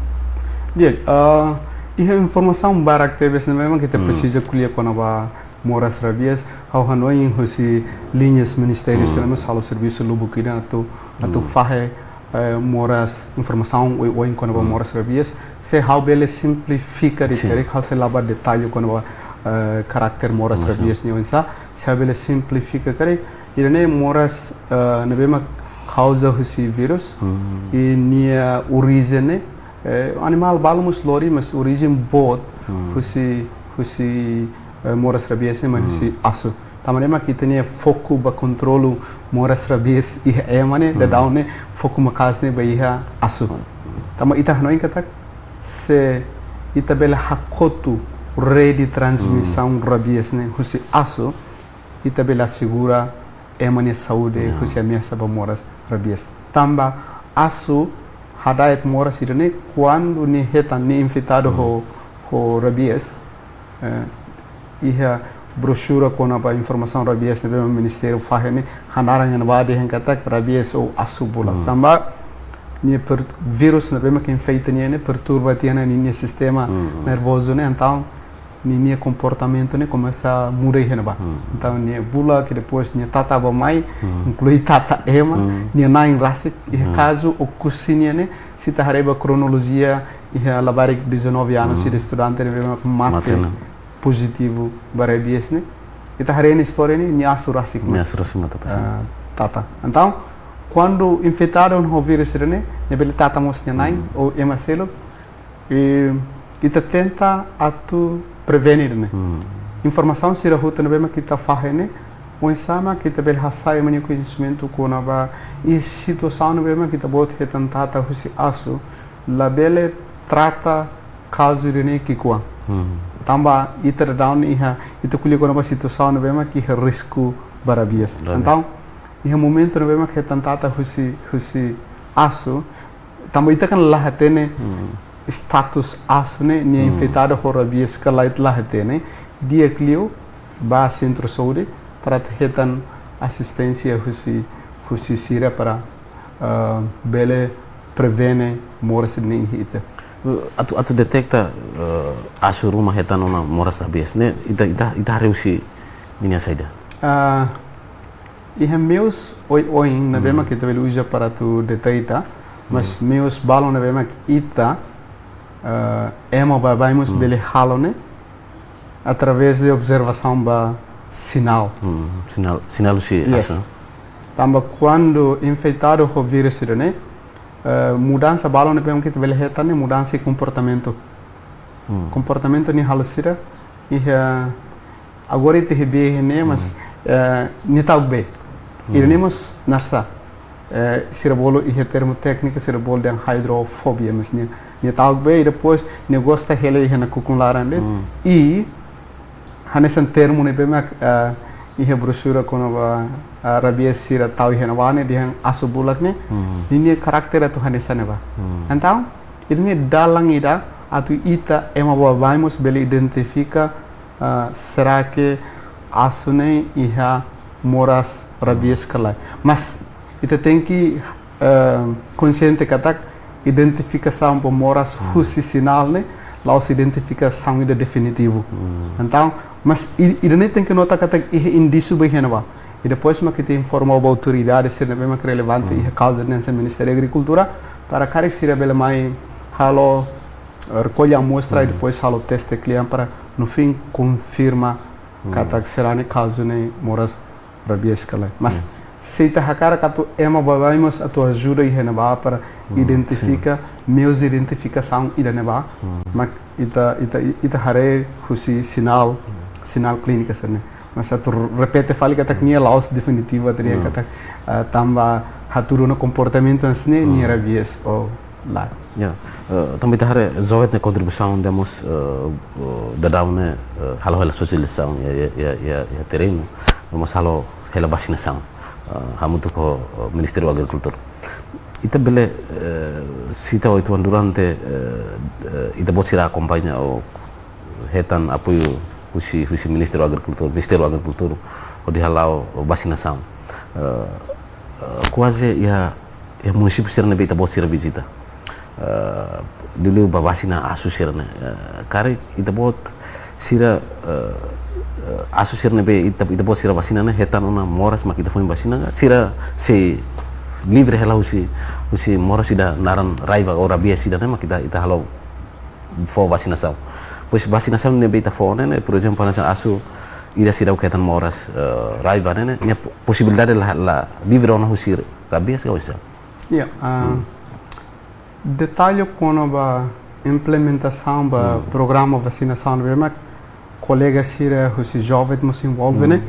Di'ak, ah, iha informasaun barak tebes ne'ebé mak ita presiza ko'alia kona-ba moras rabies. Ha'u hanoin husi liñas ministériu sira mós halo servisu lubuk ida atu, atu fahe, eh, moras, informasaun oioin kona-ba moras rabies. Se ha'u bele simplifika de'it, karik ha'u sei la ba detalle kona-ba, eh, karakter moras rabies nian oinsá. Se ha'u bele simplifika karik, ida-ne'e moras, eh, ne'ebé mak kauza husi vírus, i nia orijen ne'e, eh, animál balu mós lori, mas orijen boot husi, husi, eh, moras rabies ne'e mai husi asu. Tanba ne'e mak ita-nia foku ba kontrolu moras rabies iha ema ne'e, daudaun ne'e foku maka'as ne'e ba iha asu. Tanba ita hanoin katak, se ita bele hakotu rede transmisaun rabies ne'e husi asu, ita bele asegura ema nia saúde husi ameasa ba moras rabies. Tanba asu hada'et moras ida-ne'e kuandu nia hetan, nia infetadu ho, ho rabies. Eh, iha broxura kona-ba informasaun rabies ne'ebé mak ministériu fahe ne'e, hanaran iha ne'ebá dehan katak rabies ou asu bulak. Tanba nia per-, vírus ne'ebé mak infeta nia ne'e perturba tiha ona ninia sistema nervozu ne'e, entaun ninia komportamentu ne'e komesa muda iha ne'ebá. Entaun nia bulak, i depois nia tata bá-mai, inklui tata ema, nia na'in rasik, iha kazu Oekusi nian ne'e, se ita haree ba kronolojia, iha labarik dezanove anus ida estudante ne'ebé mak mate pozitivu ba rabies ne'e. Ita haree nia istória ne'e, nia asu rasik mate. Nia asu rasik mate, tata. Entaun, kuandu infetadu ho vírus ida-ne'e, nia bele tata mós nia na'in, ou ema seluk, i ita tenta atu prevene ida-ne'e. Informasaun sira hotu ne'ebé mak ita fahe ne'e, oinsá mak ita bele hasa'e ema nia koñesimentu kona-ba, i situasaun ne'ebé mak ita-boot hetan tata husi asu, labele trata kazu ida-ne'e ki'ikoan. Tanba ita daudaun iha, ita ko'alia kona-ba situasaun ne'ebé mak iha risku ba rabies. Entaun, iha momentu ne'ebé mak hetan tata husi, husi asu, tanba ita kan la hatene status asu ne'e, nia infetadu ho rabies ka lae, la hatene, di'ak liu bá sentru saúde para atu hetan asisténsia husi, husi sira para, ah, bele prevene moras ne'e iha ita. Atu, atu deteta, eh, asu ruma hetan ona moras rabies ne'e, ita, ita, ita haree husi ninia saida? Ah, iha meius oioin ne'ebé mak ita bele uza para atu deteta, mas meius balun ne'ebé mak ita, eh, ema baibain mós bele halo ne'e, através de observasaun ba sinál. Sinál, sinál husi asu. Tanba kuandu infetadu ho vírus ida-ne'e, eh, mudansa balun ne'ebé mak ita bele hetan ne'e mudansa iha komportamentu. Komportamentu nia halo sira, iha, agora ita iha bee iha ne'e, mas, eh, nia ta'uk bee. Ida-ne'e mós naran sá, eh, sira bolu iha termu tékniku, sira bolu dehan hidrofobia, mas nia, nia ta'uk bee, i depois nia gosta hela iha nakukun laran de'it. I hanesan termu ne'ebé mak, eh, iha broxura kona-ba, eh, rabies sira tau iha ne'ebá ne'e, dehan asu bulak ne'e, ninia karakter atu hanesan ne'ebá. Entaun, ida-ne'e dalan ida atu ita ema baibain mós bele identifika, ah, será que asu ne'e iha moras rabies ka lae. Mas ita tenke, eh, konxiente katak identifikasaun ba moras husi sinál ne'e la'ós identifikasaun ida definitivu. Entaun, mas i-, ida-ne'e tenke nota katak iha indísiu ba iha ne'ebá. I depois mak ita informa ba autoridade sira ne'ebé mak relevante iha kauza ne'e, hanesan Ministériu Agrikultura, para karik sira bele mai halo, eh, rekolla amostra i depois halo teste kle'an para no fim konfirma katak será ne'e kazu ne'e moras rabies ka lae. Mas se ita hakarak atu ema baibain mós atu ajuda iha ne'ebá para identifika, meius identifikasaun iha ne'ebá, mak ita, ita, ita haree husi sinál, sinál klínika sira-ne'e. Mas atu repete fali katak nia la'ós definitivu, atu dehan katak, ah, tanba hatudu ona komportamentu hanesan ne'e, nia rabies ou lae. Ya, eh, tanba ita haree Zoet nia kontribuisaun ida mós, eh, eh, daudaun ne'e, eh, halo hela sosializasaun iha, iha, iha, iha, iha terrenu, no mós halo hela vasinasaun, eh, hamutuk ho, eh, Ministériu Agrikultura. Ita bele, eh, sita oituan durante, eh, eh, ita-boot sira akompaña ou hetan apoiu husi, husi Ministériu Agrikultura, Ministériu Agrikultura, hodi hala'o vasinasaun. Eh, eh, kuaze iha, iha munisípiu sira ne'ebé ita-boot sira vizita. Eh, liuliu ba vasina asu sira-ne'e. Eh, karik ita-boot sira, eh, eh, asu sira ne'ebé ita, ita-boot sira vasina ne'e hetan ona moras mak ita foin vasina ka? Sira sei livre hela husi, husi moras ida naran raiva ou rabies ida ne'e mak ita, ita halo fó vasinasaun. Pois vasinasaun ne'ebé ita fó ne'e, ne'e, por ezemplu, hanesan asu ida seidauk hetan moras, eh, raiva ne'e, ne'e, nia po-, posibilidade la, la livre ona husi rabies ka oinsá? Ya, ah, detalle kona-ba implementasaun ba programa vasinasaun ne'ebé mak kolega sira husi joven mós envolve ne'e.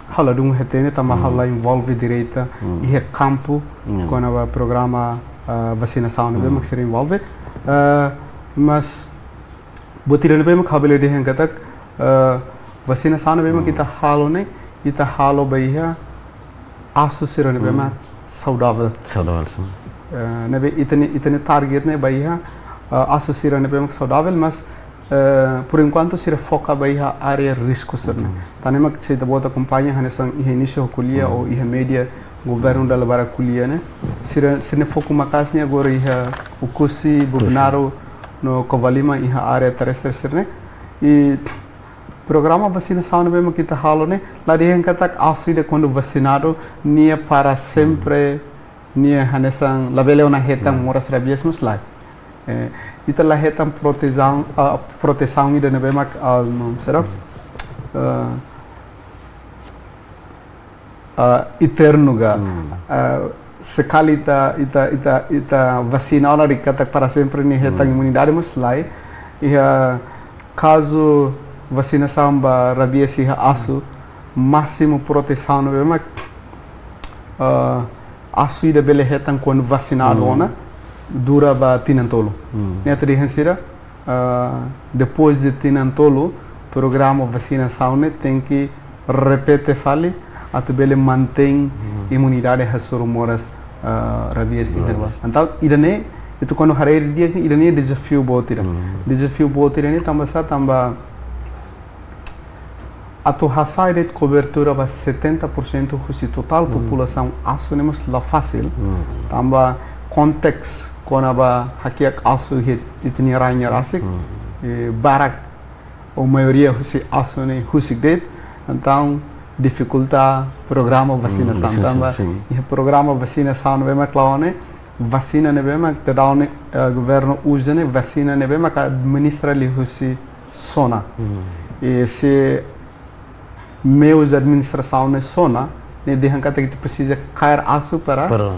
Ha'u ladún hatene tanba ha'u la envolve direta iha kampu kona-ba programa, ah, vasinasaun ne'ebé mak sira envolve. Ah, mas buat ida ne'ebé mak ha'u bele dehan katak, ah, vasinasaun ne'ebé mak ita halo ne'e, ita halo ba iha asu sira ne'ebé mak saudavel. Saudavel, sin. Eh, ne'ebé ita-nia, ita-nia target ne'e ba iha, eh, asu sira ne'ebé mak saudavel, mas, eh, por enkuantu sira foka ba iha área risku sira ne'e. Tan ne'e mak se ita-boot akompaña hanesan iha inísiu ko'alia ou iha média governu dala barak ko'alia ne'e. Sira, sira-nia foku maka'as ne'e agora iha Oekusi, Oekusi, Bobonaro, no Covalima iha área terrestre sira ne'e. I programa vasinasaun ne'ebé mak ita halo ne'e, la dehan katak asu ida kuandu vasinadu, nia para sempre, nia hanesan labele ona hetan moras rabies mós lae. Eh, ita la hetan protesaun, ah, protesaun ida ne'ebé mak, ah, no, será? Ah, ah, eternu ka. Ah, sekali ita, ita, ita, ita vasina ona dehan katak para sempre nia hetan imunidade mós lae. Iha kazu vasinasaun ba rabies iha asu, másimu protesaun ne'ebé mak, ah, asu ida bele hetan kuandu vasinadu ona, dura ba tinan tolu. Ne'e atu dehan sira, ah, depois de tinan tolu, programa vasinasaun ne'e tenke repete fali, atu bele mantein imunidade hasoru moras, ah, rabies iha ne'ebá. Entaun, ida-ne'e, ita kuandu haree didi'ak ne'e, ida-ne'e dezafiu boot ida. Dezafiu boot ida-ne'e tanba sá, tanba atu hasai de'it kobertura ba setenta por cento husi totál populasaun asu ne'e mós la fasil. Tanba konteks kona-ba hakiak asu iha ita-nia rain ne'e rasik, eh, barak ou maioria husi asu ne'e husik de'it, entaun difikulta programa vasinasaun. Vasinasaun, tanba iha programa vasinasaun ne'ebé mak la'o ne'e, vasina ne'ebé mak daudaun ne'e, eh, governu uza ne'e, vasina ne'ebé mak administra liuhusi SONA. I se meius de administrasaun ne'e SONA, ne'e dehan katak ita presiza kaer asu para, para,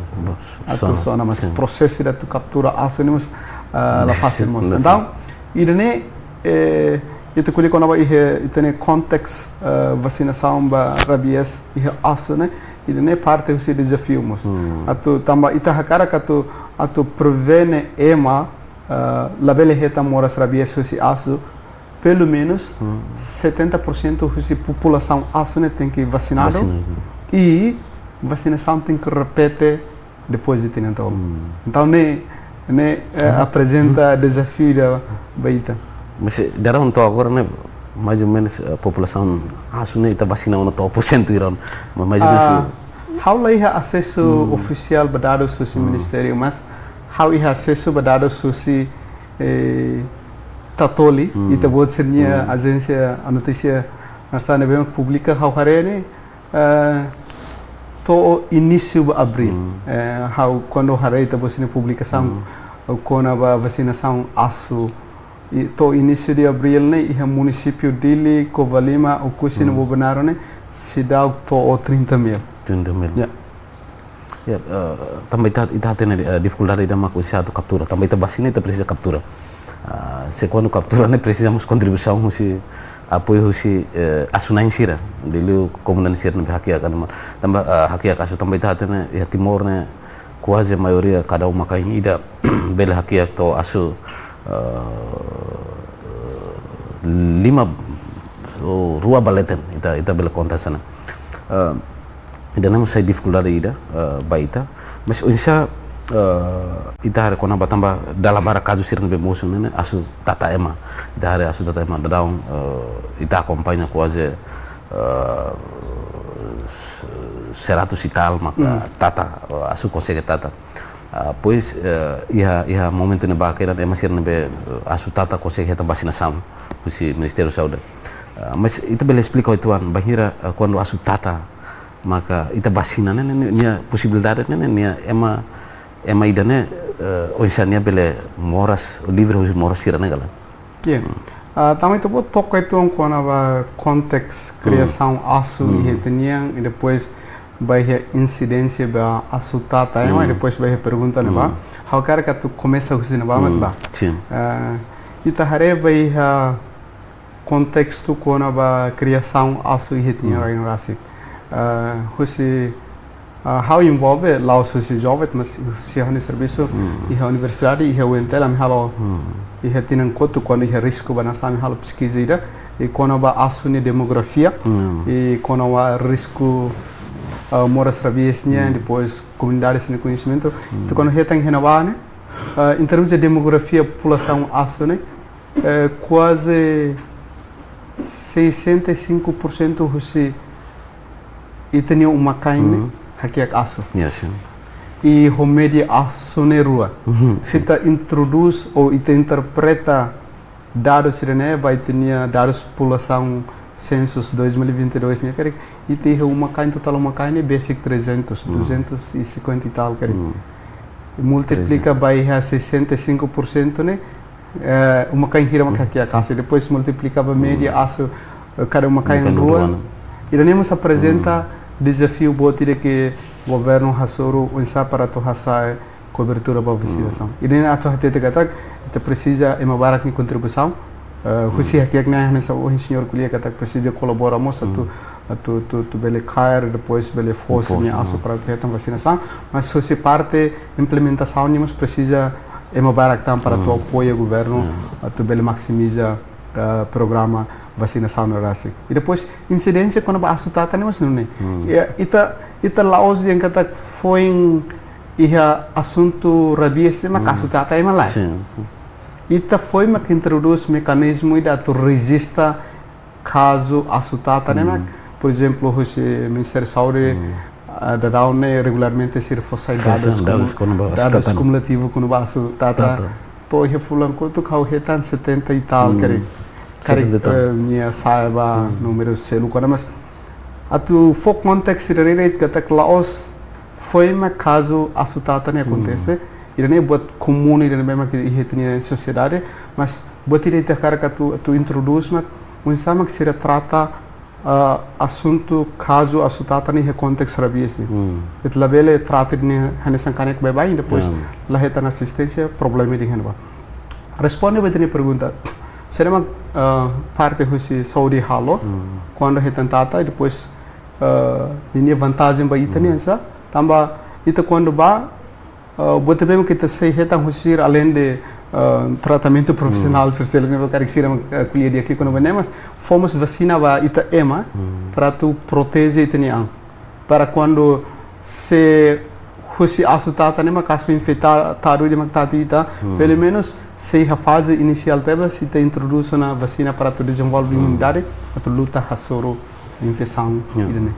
atu SONA, SONA, mas prosesu ida atu kaptura asu ne'e mós, ah, la fasil mós. Entaun, ida-ne'e, eh, ita ko'alia kona-ba iha, ita-nia konteks, eh, vasinasaun ba rabies iha asu ne'e, ida-ne'e parte husi dezafiu mós. Atu tanba ita hakarak atu, atu prevene ema, eh, labele hetan moras rabies husi asu, pelumenus setenta por cento husi populasaun asu ne'e tenke vasinadu. Vasinadu. I vasinasaun tenke repete depois de tinan tolu. Entaun, ne'e, ne'e, eh, aprezenta dezafiu ida ba ita. Mas, eh, daudaun to'o agora ne'e, mais ou menus, eh, populasaun asu ne'e ita vasina ona to'o porsentu hira ona. Ma-, mais ou menus, ah, ha'u la iha asesu ofisiál ba dadus husi ministériu, mas ha'u iha asesu ba dadus husi, eh, Tatoli, ita-boot sira-nia ajénsia notísia nasionál ne'ebé publika, ha'u haree ne'e, eh, to'o inísiu ba abríl. Eh, ha'u kuandu haree ita-boot sira-nia publikasaun, kona-ba vasinasaun asu, i to'o inísiu de abríl ne'e, iha munisípiu Dili, Covalima, Oekusi no Bobonaro ne'e, seidauk to'o trinta mil. Trinta mil. Ya. Ya, eh, tanba ita, ita hatene, eh, difikuldade ida mak oinsá atu kaptura. Tanba ita vasina, ita presiza kaptura. Ah, se kuandu kaptura ne'e presiza mós kontribuisaun husi, apoiu husi, eh, asu-na'in sira, liuliu komunidade sira ne'ebé hakiak animál. Tanba, eh, hakiak asu, tanba ita hatene iha Timor ne'e kuaze maioria kada uma-kain ida bele hakiak to'o asu, eh, lima ou rua ba leten, ita, ita bele konta hanesan ne'e. Eh, ida-ne'e mós sai difikuldade ida, eh, ba ita. Mas oinsá, eh, ita haree kona-ba, tanba dala barak kazu sira ne'ebé mosu ne'e, ne'e asu tata ema. Ita haree asu tata ema daudaun, eh, ita akompaña kuaze, eh, s-, seratus e tal maka tata, eh, asu konsege tata. Ah, pois, eh, iha, iha momentu ne'ebá kedan ema sira ne'ebé, eh, asu tata konsege hetan vasinasaun husi Ministériu Saúde. Ah, mas ita bele esplika uitoan, bainhira, eh, kuandu asu tata, Maka ita vasina ne'e, ne'e, nia posibilidade ne'e, ne'e, nia ema, ema ida ne'e, eh, oinsá nia bele moras, livre husi moras sira ne'e ka lae. Ya. Ah, tanba ita-boot toka uitoan kona-ba konteks kriasaun asu iha ita-nian, i depois ba iha insidénsia ba asu tata, ema, i depois ba iha pergunta ne'e ba. Ha'u hakarak atu komesa husi ne'ebá mak ba. Sin. Ah, ita haree ba iha kontestu kona-ba kriasaun asu iha ita-nia rain rasik. Ah, husi, ah, ha'u envolve la'ós husi joven, mas husi ha'u-nia servisu iha universidade, iha U N T L, ami halo iha tinan kotuk kuandu iha risku ba nasaun, ami halo peskiza ida, i kona-ba asu nia demografia, i kona-ba risku, ah, moras rabies nian, depois komunidade sira-nia koñesimentu. Entaun kuandu hetan iha ne'ebá ne'e, ah, em termos de demografia, populasaun asu ne'e, eh, kuaze sessenta e cinco por cento husi ita-nia uma-kain ne'e hakiak asu. Ya, sin. I ho média asu ne'e rua. Se ita introdús ou ita interpreta dadus sira-ne'e ba ita-nia dadus populasaun sensus dois mil e vinte e dois ne'e, karik ita iha uma-kain, totál uma-kain ne'e besik trezentos, duzentos e cinquenta e tal, karik. Multiplika ba iha sessenta e cinco por cento ne'e, eh, uma-kain hira mak hakiak asu. Depois multiplika ba média asu, eh, kada uma-kain rua. Ida-ne'e mós aprezenta dezafiu boot ida ke governu hasoru oinsá para atu hasa'e kobertura ba vasinasaun. Ida-ne'e atu hatete katak, ita presiza ema barak nia kontribuisaun. Eh, husi hakiak ne'e hanesan ohin señór ko'alia katak presiza kolabora mós atu, atu, atu, atu bele kaer, depois bele fó sira-nia asu para atu hetan vasinasaun. Mas husi parte implementasaun ne'e mós presiza ema barak tan para atu apoia governu, atu bele maksimiza, eh, programa vasinasaun ne'e rasik. I depois insidénsia kona-ba asu tata ne'e mós nune'e. Ya, ita, ita la'ós dehan katak foin iha asuntu rabies ne'e mak asu tata ema lae. Sin. Ita foin mak introdús mekanizmu ida atu rejista kazu asu tata ne'e mak, por ezemplu, husi Ministériu Saúde, ah, daudaun ne'e regularmente sira fó sai dadus, dadus kumu-, kona-ba asu tata ne'e, kumulativu kona-ba asu tata. Tata. To'o iha fulan kotuk ha'u hetan setenta e tal, karik. Karik, setenta e tal, eh, nia sa'e ba númeru seluk ona, mas atu fó konteks ida-ne'e de'it katak la'ós foin mak kazu asu tata ne'e akontese. Ida-ne'e buat komún, ida-ne'e memang ke iha ita-nia sosiedade, mas buat ida ita hakarak atu, atu introdús mak oinsá mak sira trata, ah, asuntu kazu asu tata ne'e iha konteks rabies ne'e. Ita labele trata ne'e hanesan kanek baibain, depois la hetan asisténsia, problema dehan ba. Responde ba ita-nia pergunta. Saida mak, ah, parte husi saúde halo, kuandu hetan tata, i depois, ah, ninia vantajen ba ita nian sá, tanba ita kuandu ba, ah, buat ne'ebé mak ita sei hetan husi sira além de, ah, tratamentu profisionál sosiál ne'ebé karik sira, ah, ko'alia di'ak kona-ba ne'e, mas fó mós vasina ba ita ema para atu proteje ita-nia an. Para kuandu se husi asu tata ne'e mak asu infetadu ida mak tatu ita, pelumenus sei iha faze inisiál tebes ita introdús ona vasina para atu dezenvolve imunidade, atu luta hasoru infesaun ida-ne'e.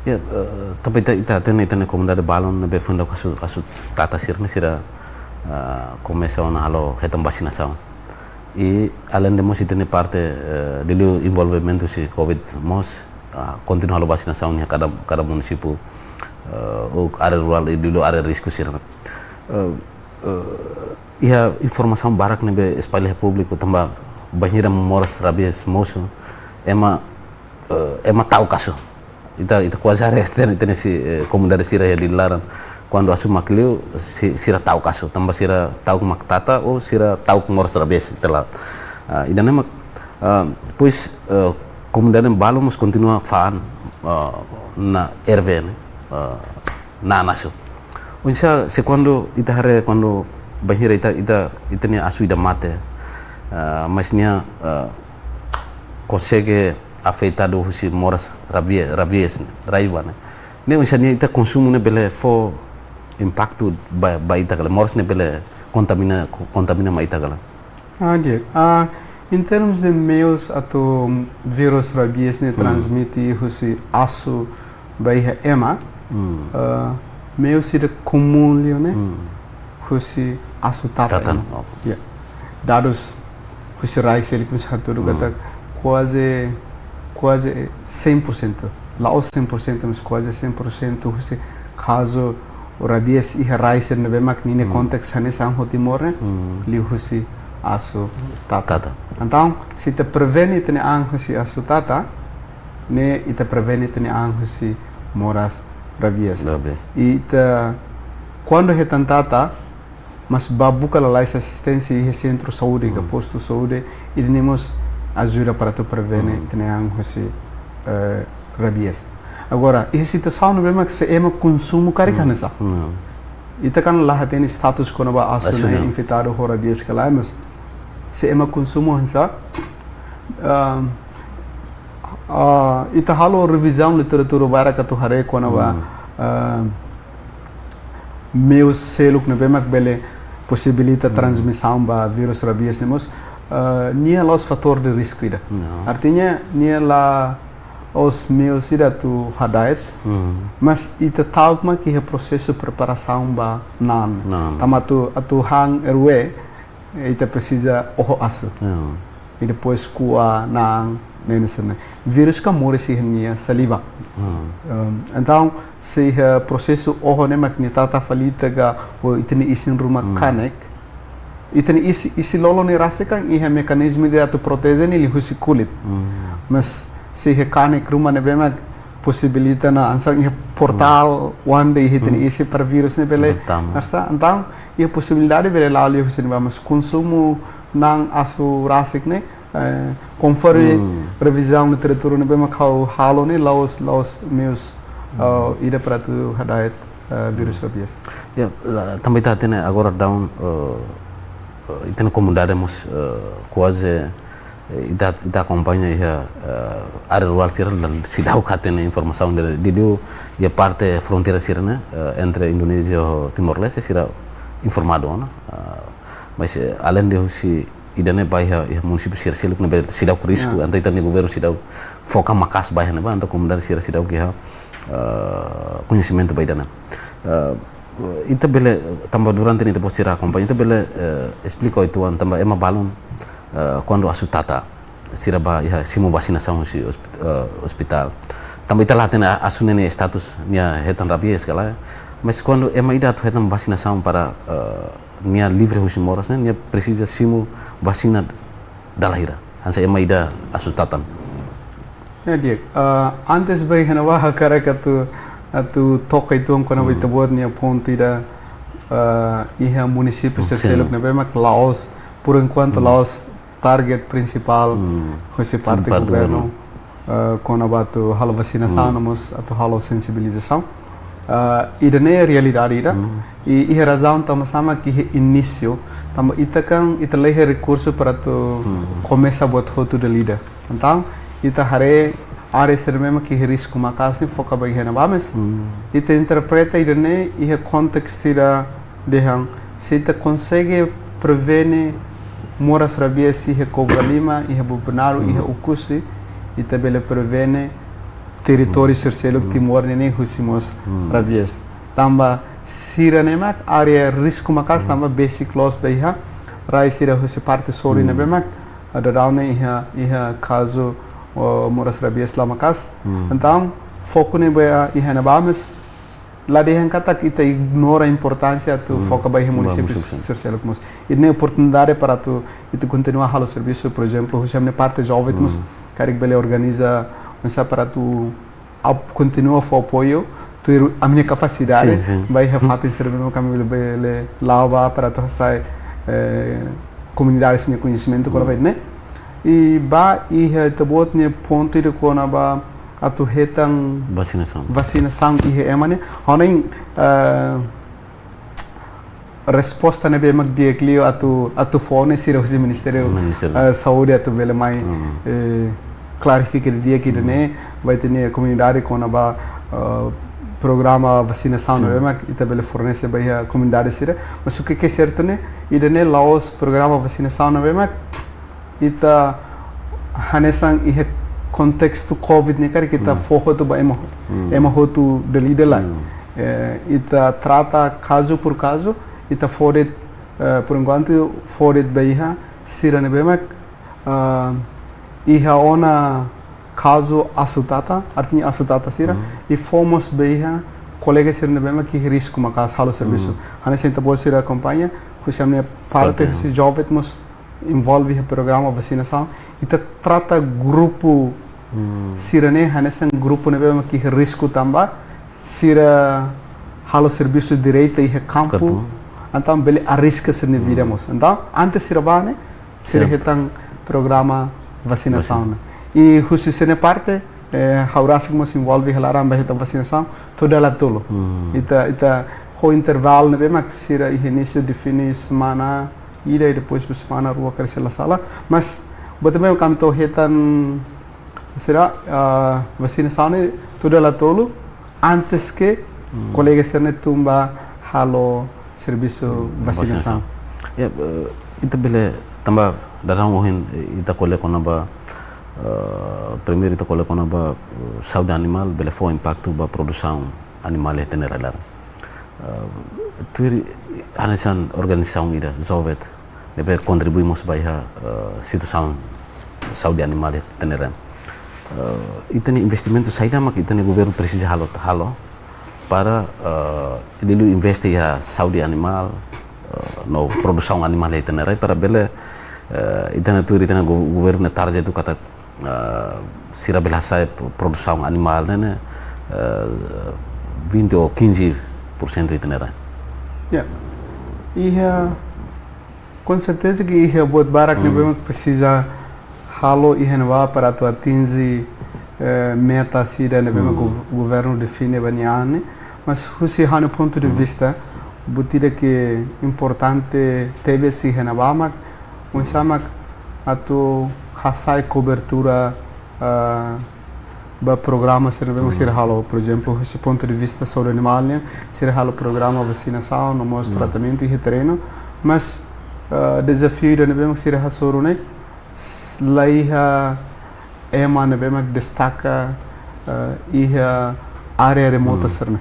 Ya, eh, tanba ita, ita hatene ita-nia komunidade balun ne'ebé foin daudauk asu, asu tata sira-ne'e sira, eh, komesa ona halo hetan vasinasaun. I além de mós ita-nia parte, eh, liuliu envolvimentu husi covid mós, ah, kontinua halo vasinasaun iha kada, kada munisípiu, eh, ou área rurál i liuliu área risku sira-ne'e. Eh, eh, iha informasaun barak ne'ebé espalla iha públiku tanba bainhira moras rabies mosu, ema, eh, ema ta'uk asu. Ita, ita kuaze haree ita-nia, ita-nia si, eh, komunidade sira iha Dili laran. Kuandu asu mak liu, si, sira ta'uk asu, tanba sira ta'uk mak tata ou sira ta'uk moras rabies, ita la. Ah, ida-ne'e mak, ah, depois, eh, komunidade balun mós kontinua fa'an, ah, na R V ne'e, ah, na'an asu. Oinsá se kuandu ita haree kuandu bainhira ita, ita, ita-nia asu ida mate, ah, mas nia, ah, konsege afetadu husi moras rabie-, rabies ne'e, raiva ne'e. Ne'e oinsá nia ita konsumu ne'e bele fó impaktu ba, ba ita ka lae, moras ne'e bele kontamina, ko-, kontamina mai ita ka lae. Ah, di'ak. Ah, em termos de meius atu vírus rabies ne'e transmite husi asu ba iha ema, ah, meius ida komún liu ne'e husi asu tata. Tata, ema. Oh. Ya. Dadus husi rai sira-ne'e mós hatudu katak kuaze, kuaze cem por cento. la'ós cem por cento, mas kuaze cem por cento husi kazu rabies iha rai sira ne'ebé mak ninia kontaktu hanesan ho Timor ne'e, liuhusi asu tata. Tata. Entaun, se ita prevene ita-nia an husi asu tata, ne'e ita prevene ita-nia an husi moras rabies. Rabies. I ita, kuandu hetan tata, mas bá buka lalais asisténsia iha sentru saúde ka postu saúde, ida-ne'e mós ajuda para atu prevene ita-nia an husi, eh, rabies. Agora, iha situasaun ne'ebé mak se ema konsumu karik hanesan. Ita kan la hatene status kona-ba asu ne'e infetadu ho rabies ka lae, mas se ema konsumu hanesan, ah, ah, ita halo revizaun literatura barak atu haree kona-ba, ah, meius seluk ne'ebé mak bele posibilita transmisaun ba vírus rabies ne'e mós, ah, nia la'ós fatór de risku ida. Artinya, nia la'ós meius ida atu hada'et, mas ita ta'uk mak iha prosesu preparasaun ba na'an. Na'an. Tanba atu, atu han erwe, ita presiza oho asu. I depois kua na'an, ne'e hanesan ne'e. Vírus kan moris iha nia saliva. Em, entaun, se iha prosesu oho ne'e mak nia tata fali ita ka, ou ita-nia isin ruma kanek, ita-nia isin, isin lolo ne'e rasik kan iha mekanizmu ida atu proteje nia liuhusi kulit. Mas se iha kanek ruma ne'ebé mak posibilita ona hanesan iha portál oan de'it iha ita-nia isin para vírus ne'e bele. Betul. Hanesan, entaun, iha posibilidade bele la'o liuhusi ne'ebá, mas konsumu na'an asu rasik ne'e, eh, konforme revizaun literatura ne'ebé mak ha'u halo ne'e la'ós, la'ós meius, eh, ida para atu hada'et, eh, vírus rabies. Ya, la, tanba ita hatene agora daudaun, eh, eh, ita-nia komunidade mós, eh, kuaze, eh, ita, ita akompaña iha, eh, área rurál sira la, seidauk hatene informasaun ida-ne'e, di'ak liu iha parte fronteira sira ne'e, eh, entre Indonézia ho Timor-Leste sira informadu ona. Ah, mas, eh, aleinde husi ida-ne'e ba iha, iha munisípiu sira seluk ne'ebé seidauk risku, entaun ita-nia governu seidauk foka maka'as ba iha ne'ebá, entaun komunidade sira seidauk iha, eh, koñesimentu ba ida-ne'e. Eh, ita bele, tanba durante ne'e ita-boot sira akompaña, ita bele, eh, esplika uitoan tanba ema balun, eh, kuandu asu tata, sira bá iha simu vasinasaun husi ospit-, eh, ospitál. Tanba ita la hatene asu ne'e nia status nia hetan rabies ka lae. Mas kuandu ema ida atu hetan vasinasaun para, eh, nia livre husi moras ne'e, nia presiza simu vasina dala hira hanesan ema ida asu tata. Ya, di'ak. Ah, antes bá iha ne'ebá ha'u hakarak atu, atu toka uitoan kona-ba ita-boot nia pontu ida, ah, iha munisípiu sira seluk ne'ebé mak la'ós, por enkuantu la'ós target prinsipál husi parte governu, eh, kona-ba atu halo vasinasaun no mós atu halo sensibilizasaun. Eh, ida-ne'e realidade ida. I, iha razaun tanba sá mak iha inísiu, tanba ita kan, ita la iha rekursu para atu komesa buat hotu dala ida. Entaun, ita haree área sira ne'ebé mak iha risku maka'as ne'e foka ba iha ne'ebá, mas ita interpreta ida-ne'e iha kontestu ida dehan, se ita konsege prevene moras rabies iha Covalima, iha Bobonaro, iha Oekusi, ita bele prevene territóriu sira seluk Timor nian ne'e husi moras rabies. Tanba sira ne'e mak área risku maka'as, tanba besik loos ba iha rai sira husi parte sorin ne'ebé mak daudaun ne'e iha, iha kazu, oh, moras rabies la maka'as. Entaun, foku ne'e ba iha ne'ebá, mas la dehan katak ita ignora importánsia atu foka ba iha munisípiu sira seluk mós. Ida-ne'e oportunidade para atu ita kontinua halo servisu, por ezemplu, husi ami-nia parte joven mós, karik bele organiza, mesa para atu ap-, kontinua fó apoiu tuir ami-nia kapasidade, ba iha fatin sira ne'ebé mak ami bele, bele la'o ba para atu hasai, eh, komunidade sira-nia koñesimentu kona-ba ida-ne'e. I ba iha ita-boot nia pontu ida kona-ba atu hetan vasinasaun. Vasinasaun iha ema ne'e. Ha'u hanoin, eh, resposta ne'ebé mak di'ak liu atu, atu fó ne'e sira husi Ministériu, eh, Saúde atu bele mai, eh, klarifika didi'ak ida-ne'e, ba ita-nia komunidade kona-ba, eh, programa vasinasaun ne'ebé mak ita bele fornese ba iha komunidade sira. Mas o que que é certo ne'e, ida-ne'e la'ós programa vasinasaun ne'ebé mak ita hanesan iha kontestu covid ne'e karik ita fó hotu ba ema, ema hotu dala ida lae. Eh, ita trata kazu por kazu, ita fó de'it, eh, por enkuantu fó de'it ba iha sira ne'ebé mak, ah, iha ona kazu Asutata, artinya Asutata sira, i fó mós ba iha kolega sira ne'ebé mak iha risku maka'as halo servisu. Hanesan ita-boot sira akompaña, husi ami-nia parte, husi Jovet mós envolve iha programa vasinasaun. Ita trata grupu sira-ne'e hanesan grupu ne'ebé mak iha risku tanba sira halo servisu direta iha kampu. Entaun bele arriska sira-nia vida mós. Entaun antes sira bá ne'e, sira hetan programa vasinasaun. I husi sira-nia parte, eh, ha'u rasik mós envolve iha laran ba hetan vasinasaun, to'o dala tolu. Ita, ita ho intervalu ne'ebé mak sira iha inísiu define semana ida i depois ba semana rua karik la sala. Mas, buat ne'ebé mak ami to'o hetan sira, ah, vasinasaun ne'e to'o dala tolu, antes ke kolega sira-ne'e tun ba halo servisu vasinasaun. Ya, eh, ita bele tanba dadaun ohin, eh, ita ko'alia kona-ba, eh, primeiru ita ko'alia kona-ba, eh, saúde animál bele fó impaktu ba produsaun animál iha ita-nia rai-laran. Eh, tuir hanesan organizasaun ida, Jovet, ne'ebé kontribui mós ba iha, eh, situasaun saúde animál iha ita-nia rai. Eh, ita-nia investimentu saida mak ita-nia governu presiza halo, halo para, eh, liuliu investe iha saúde animál, eh, no produsaun animál iha ita-nia rai para bele, eh, ita-nia tuir ita-nia go-, governu nia target atu katak, eh, sira bele hasa'e pro-, produsaun animál ne'e, ne'e, eh, vinte ou quinze por cento iha ita-nia rai. Ya. Iha, com certeza que iha buat barak ne'ebé mak presiza halo iha ne'ebá para atu atinje, eh, meta sira ne'ebé mak gov-, governu define ba nia an ne'e. Mas husi ha'u-nia pontu de vista, buat ida ke importante tebes iha ne'ebá mak, oinsá mak atu hasa'e kobertura, ah, ba programa sira ne'ebé mak sira halo, por ezemplu, husi pontu de vista saúde animál nian, sira halo programa vasinasaun, no mós tratamentu iha terrenu, mas, ah, dezafiu ida ne'ebé mak sira hasoru ne'e, s-, la iha ema ne'ebé mak destaka, eh, iha área remota sira-ne'e.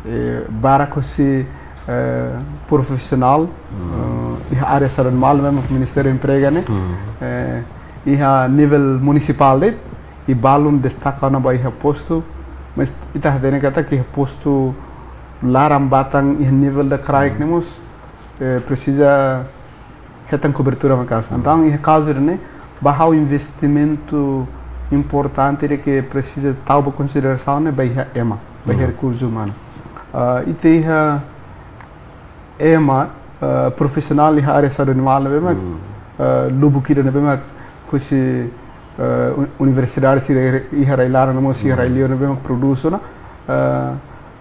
Eh, barak husi, eh, profisionál, eh, iha área saúde animál ne'ebé mak Ministériu Emprega ne'e, eh, iha nivel munisipál de'it, i balun destaka ona ba iha postu, mas ita hatene katak iha postu laran-batan iha nivel ida kraik ne'e mós, eh, presiza hetan kobertura maka'as. Entaun, iha kazu ida-ne'e, ba ha'u investimentu importante ida ke presiza tau ba konsiderasaun ne'e ba iha ema, ba iha rekursu umanu. Ah, ita iha ema, ah, profisionál iha área saúde animál ne'ebé mak, ah, lubuk ida ne'ebé mak husi, ah, un-, universidade sira iha rai-laran no mós iha rai-liur ne'ebé mak produz ona, ah,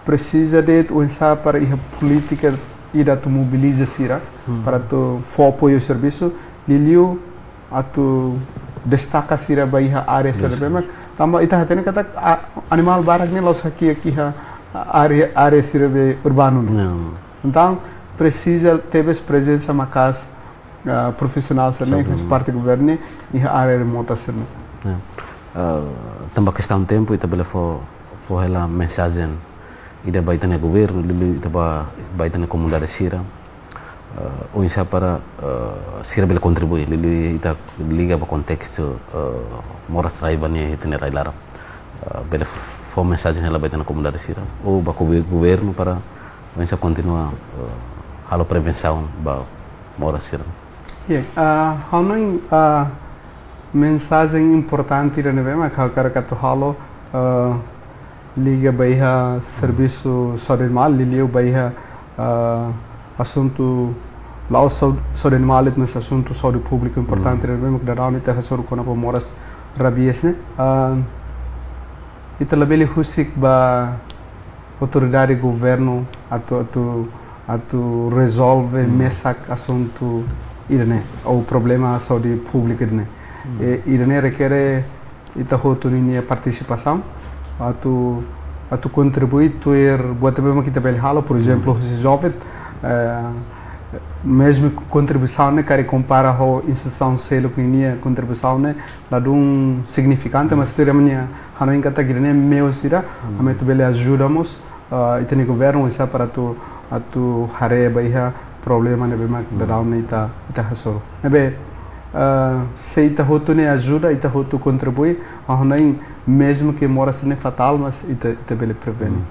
presiza de'it oinsá para iha polítika ida atu mobiliza sira, para atu fó apoiu servisu, liuliu atu destaka sira ba iha área sira ne'ebé mak. Tanba ita hatene katak, a-, animál barak ne'e la'ós hakiak iha área, área sira ne'ebé urbanu ne'e. Entaun, presiza tebes prezensa maka'as, ah, profisionál sira-ne'e, husi parte governu, iha área remota sira-ne'e. Ya. Ah, tanba kestaun tempu, ita bele fó, fó hela mensajen ida ba ita-nia governu, liuliu ita ba, ba ita-nia komunidade sira. Ah, oinsá para, ah, sira bele kontribui, liuliu ita liga ba kontestu, ah, moras rai ba nia iha ita-nia rai-laran. Ah, bele fó mensajen hela ba ita-nia komunidade sira. Ou ba gover-, governu para oinsá kontinua, eh, halo prevensaun ba moras sira. Ya, ah, ha'u hanoin, ah, mensajen importante ida ne'ebé mak ha'u hakarak atu halo, ah, liga ba iha servisu saúde animál, liuliu ba iha, ah, asuntu la'ós saúde, saúde animál, mas asuntu saúde públiku importante ida ne'ebé mak dadaun ita hasoru kona-ba moras rabies ne'e. Ah, ita labele husik ba autoridade governu atu, atu, atu rezolve mesak asuntu ida-ne'e, ou problema saúde públiku ida-ne'e. E ida-ne'e rekere ita hotu ninia partisipasaun, atu, atu kontribui tuir buat ne'ebé mak ita bele halo, por ezemplu, husi Jovet, eh, mezmu kontribuisaun ne'e, karik kompara ho instituisaun seluk ninia kontribuisaun ne'e, ladún signifikante, mas tuir ami-nia hanoin katak ida-ne'e meiu sira, ami atu bele ajuda mós, ah, ita-nia governu, oinsá para atu, atu haree ba iha problema ne'ebé mak dadaun ne'e ita, ita hasoru. Ne'ebé, Ah, se ita hotu ne'e ajuda, ita hotu kontribui, ah, ne'e mezmu ke moras ne'e fatál, mas ita, ita bele prevene.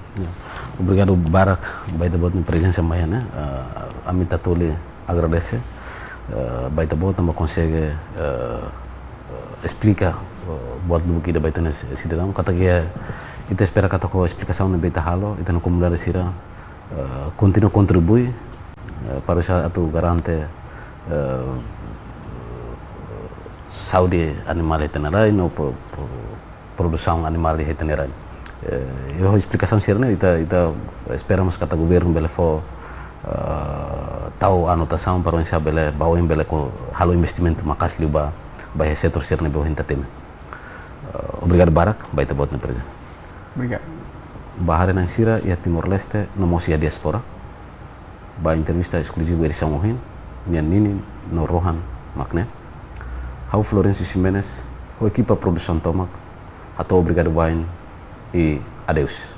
Obrigadu barak ba ita-boot nia prezensa mai ne'e. Ah, ami atu agradese ba ita-boot tanba konsege esplika buat lubuk ida ba ita-nia sidadaun. Katak ita espera katak ho esplikasaun ne'ebé ita halo, ita-nia komunidade sira kontinua kontribui para atu garante saúde animál iha ita-nia rain no produsaun animál iha ita-nia rain. Iha esplikasaun sira-ne'e ita, ita espera mós katak governu bele fó tau anotasaun para oinsá bele, ba oin bele halo investimentu maka'as liu ba, ba iha setór sira-ne'ebé ohin ita temi. Obrigadu barak ba ita-boot nia prezensa. Obrigadu. Ba haree-na'in sira iha Timor-Leste no mós iha diáspora, ba entrevista eskluzivu edisaun ohin, nia ninin no rohan mak ne'e. Ha'u Florencio Ximenes, ho ekipa produsaun tomak, hato'o obrigadu barak i adeus.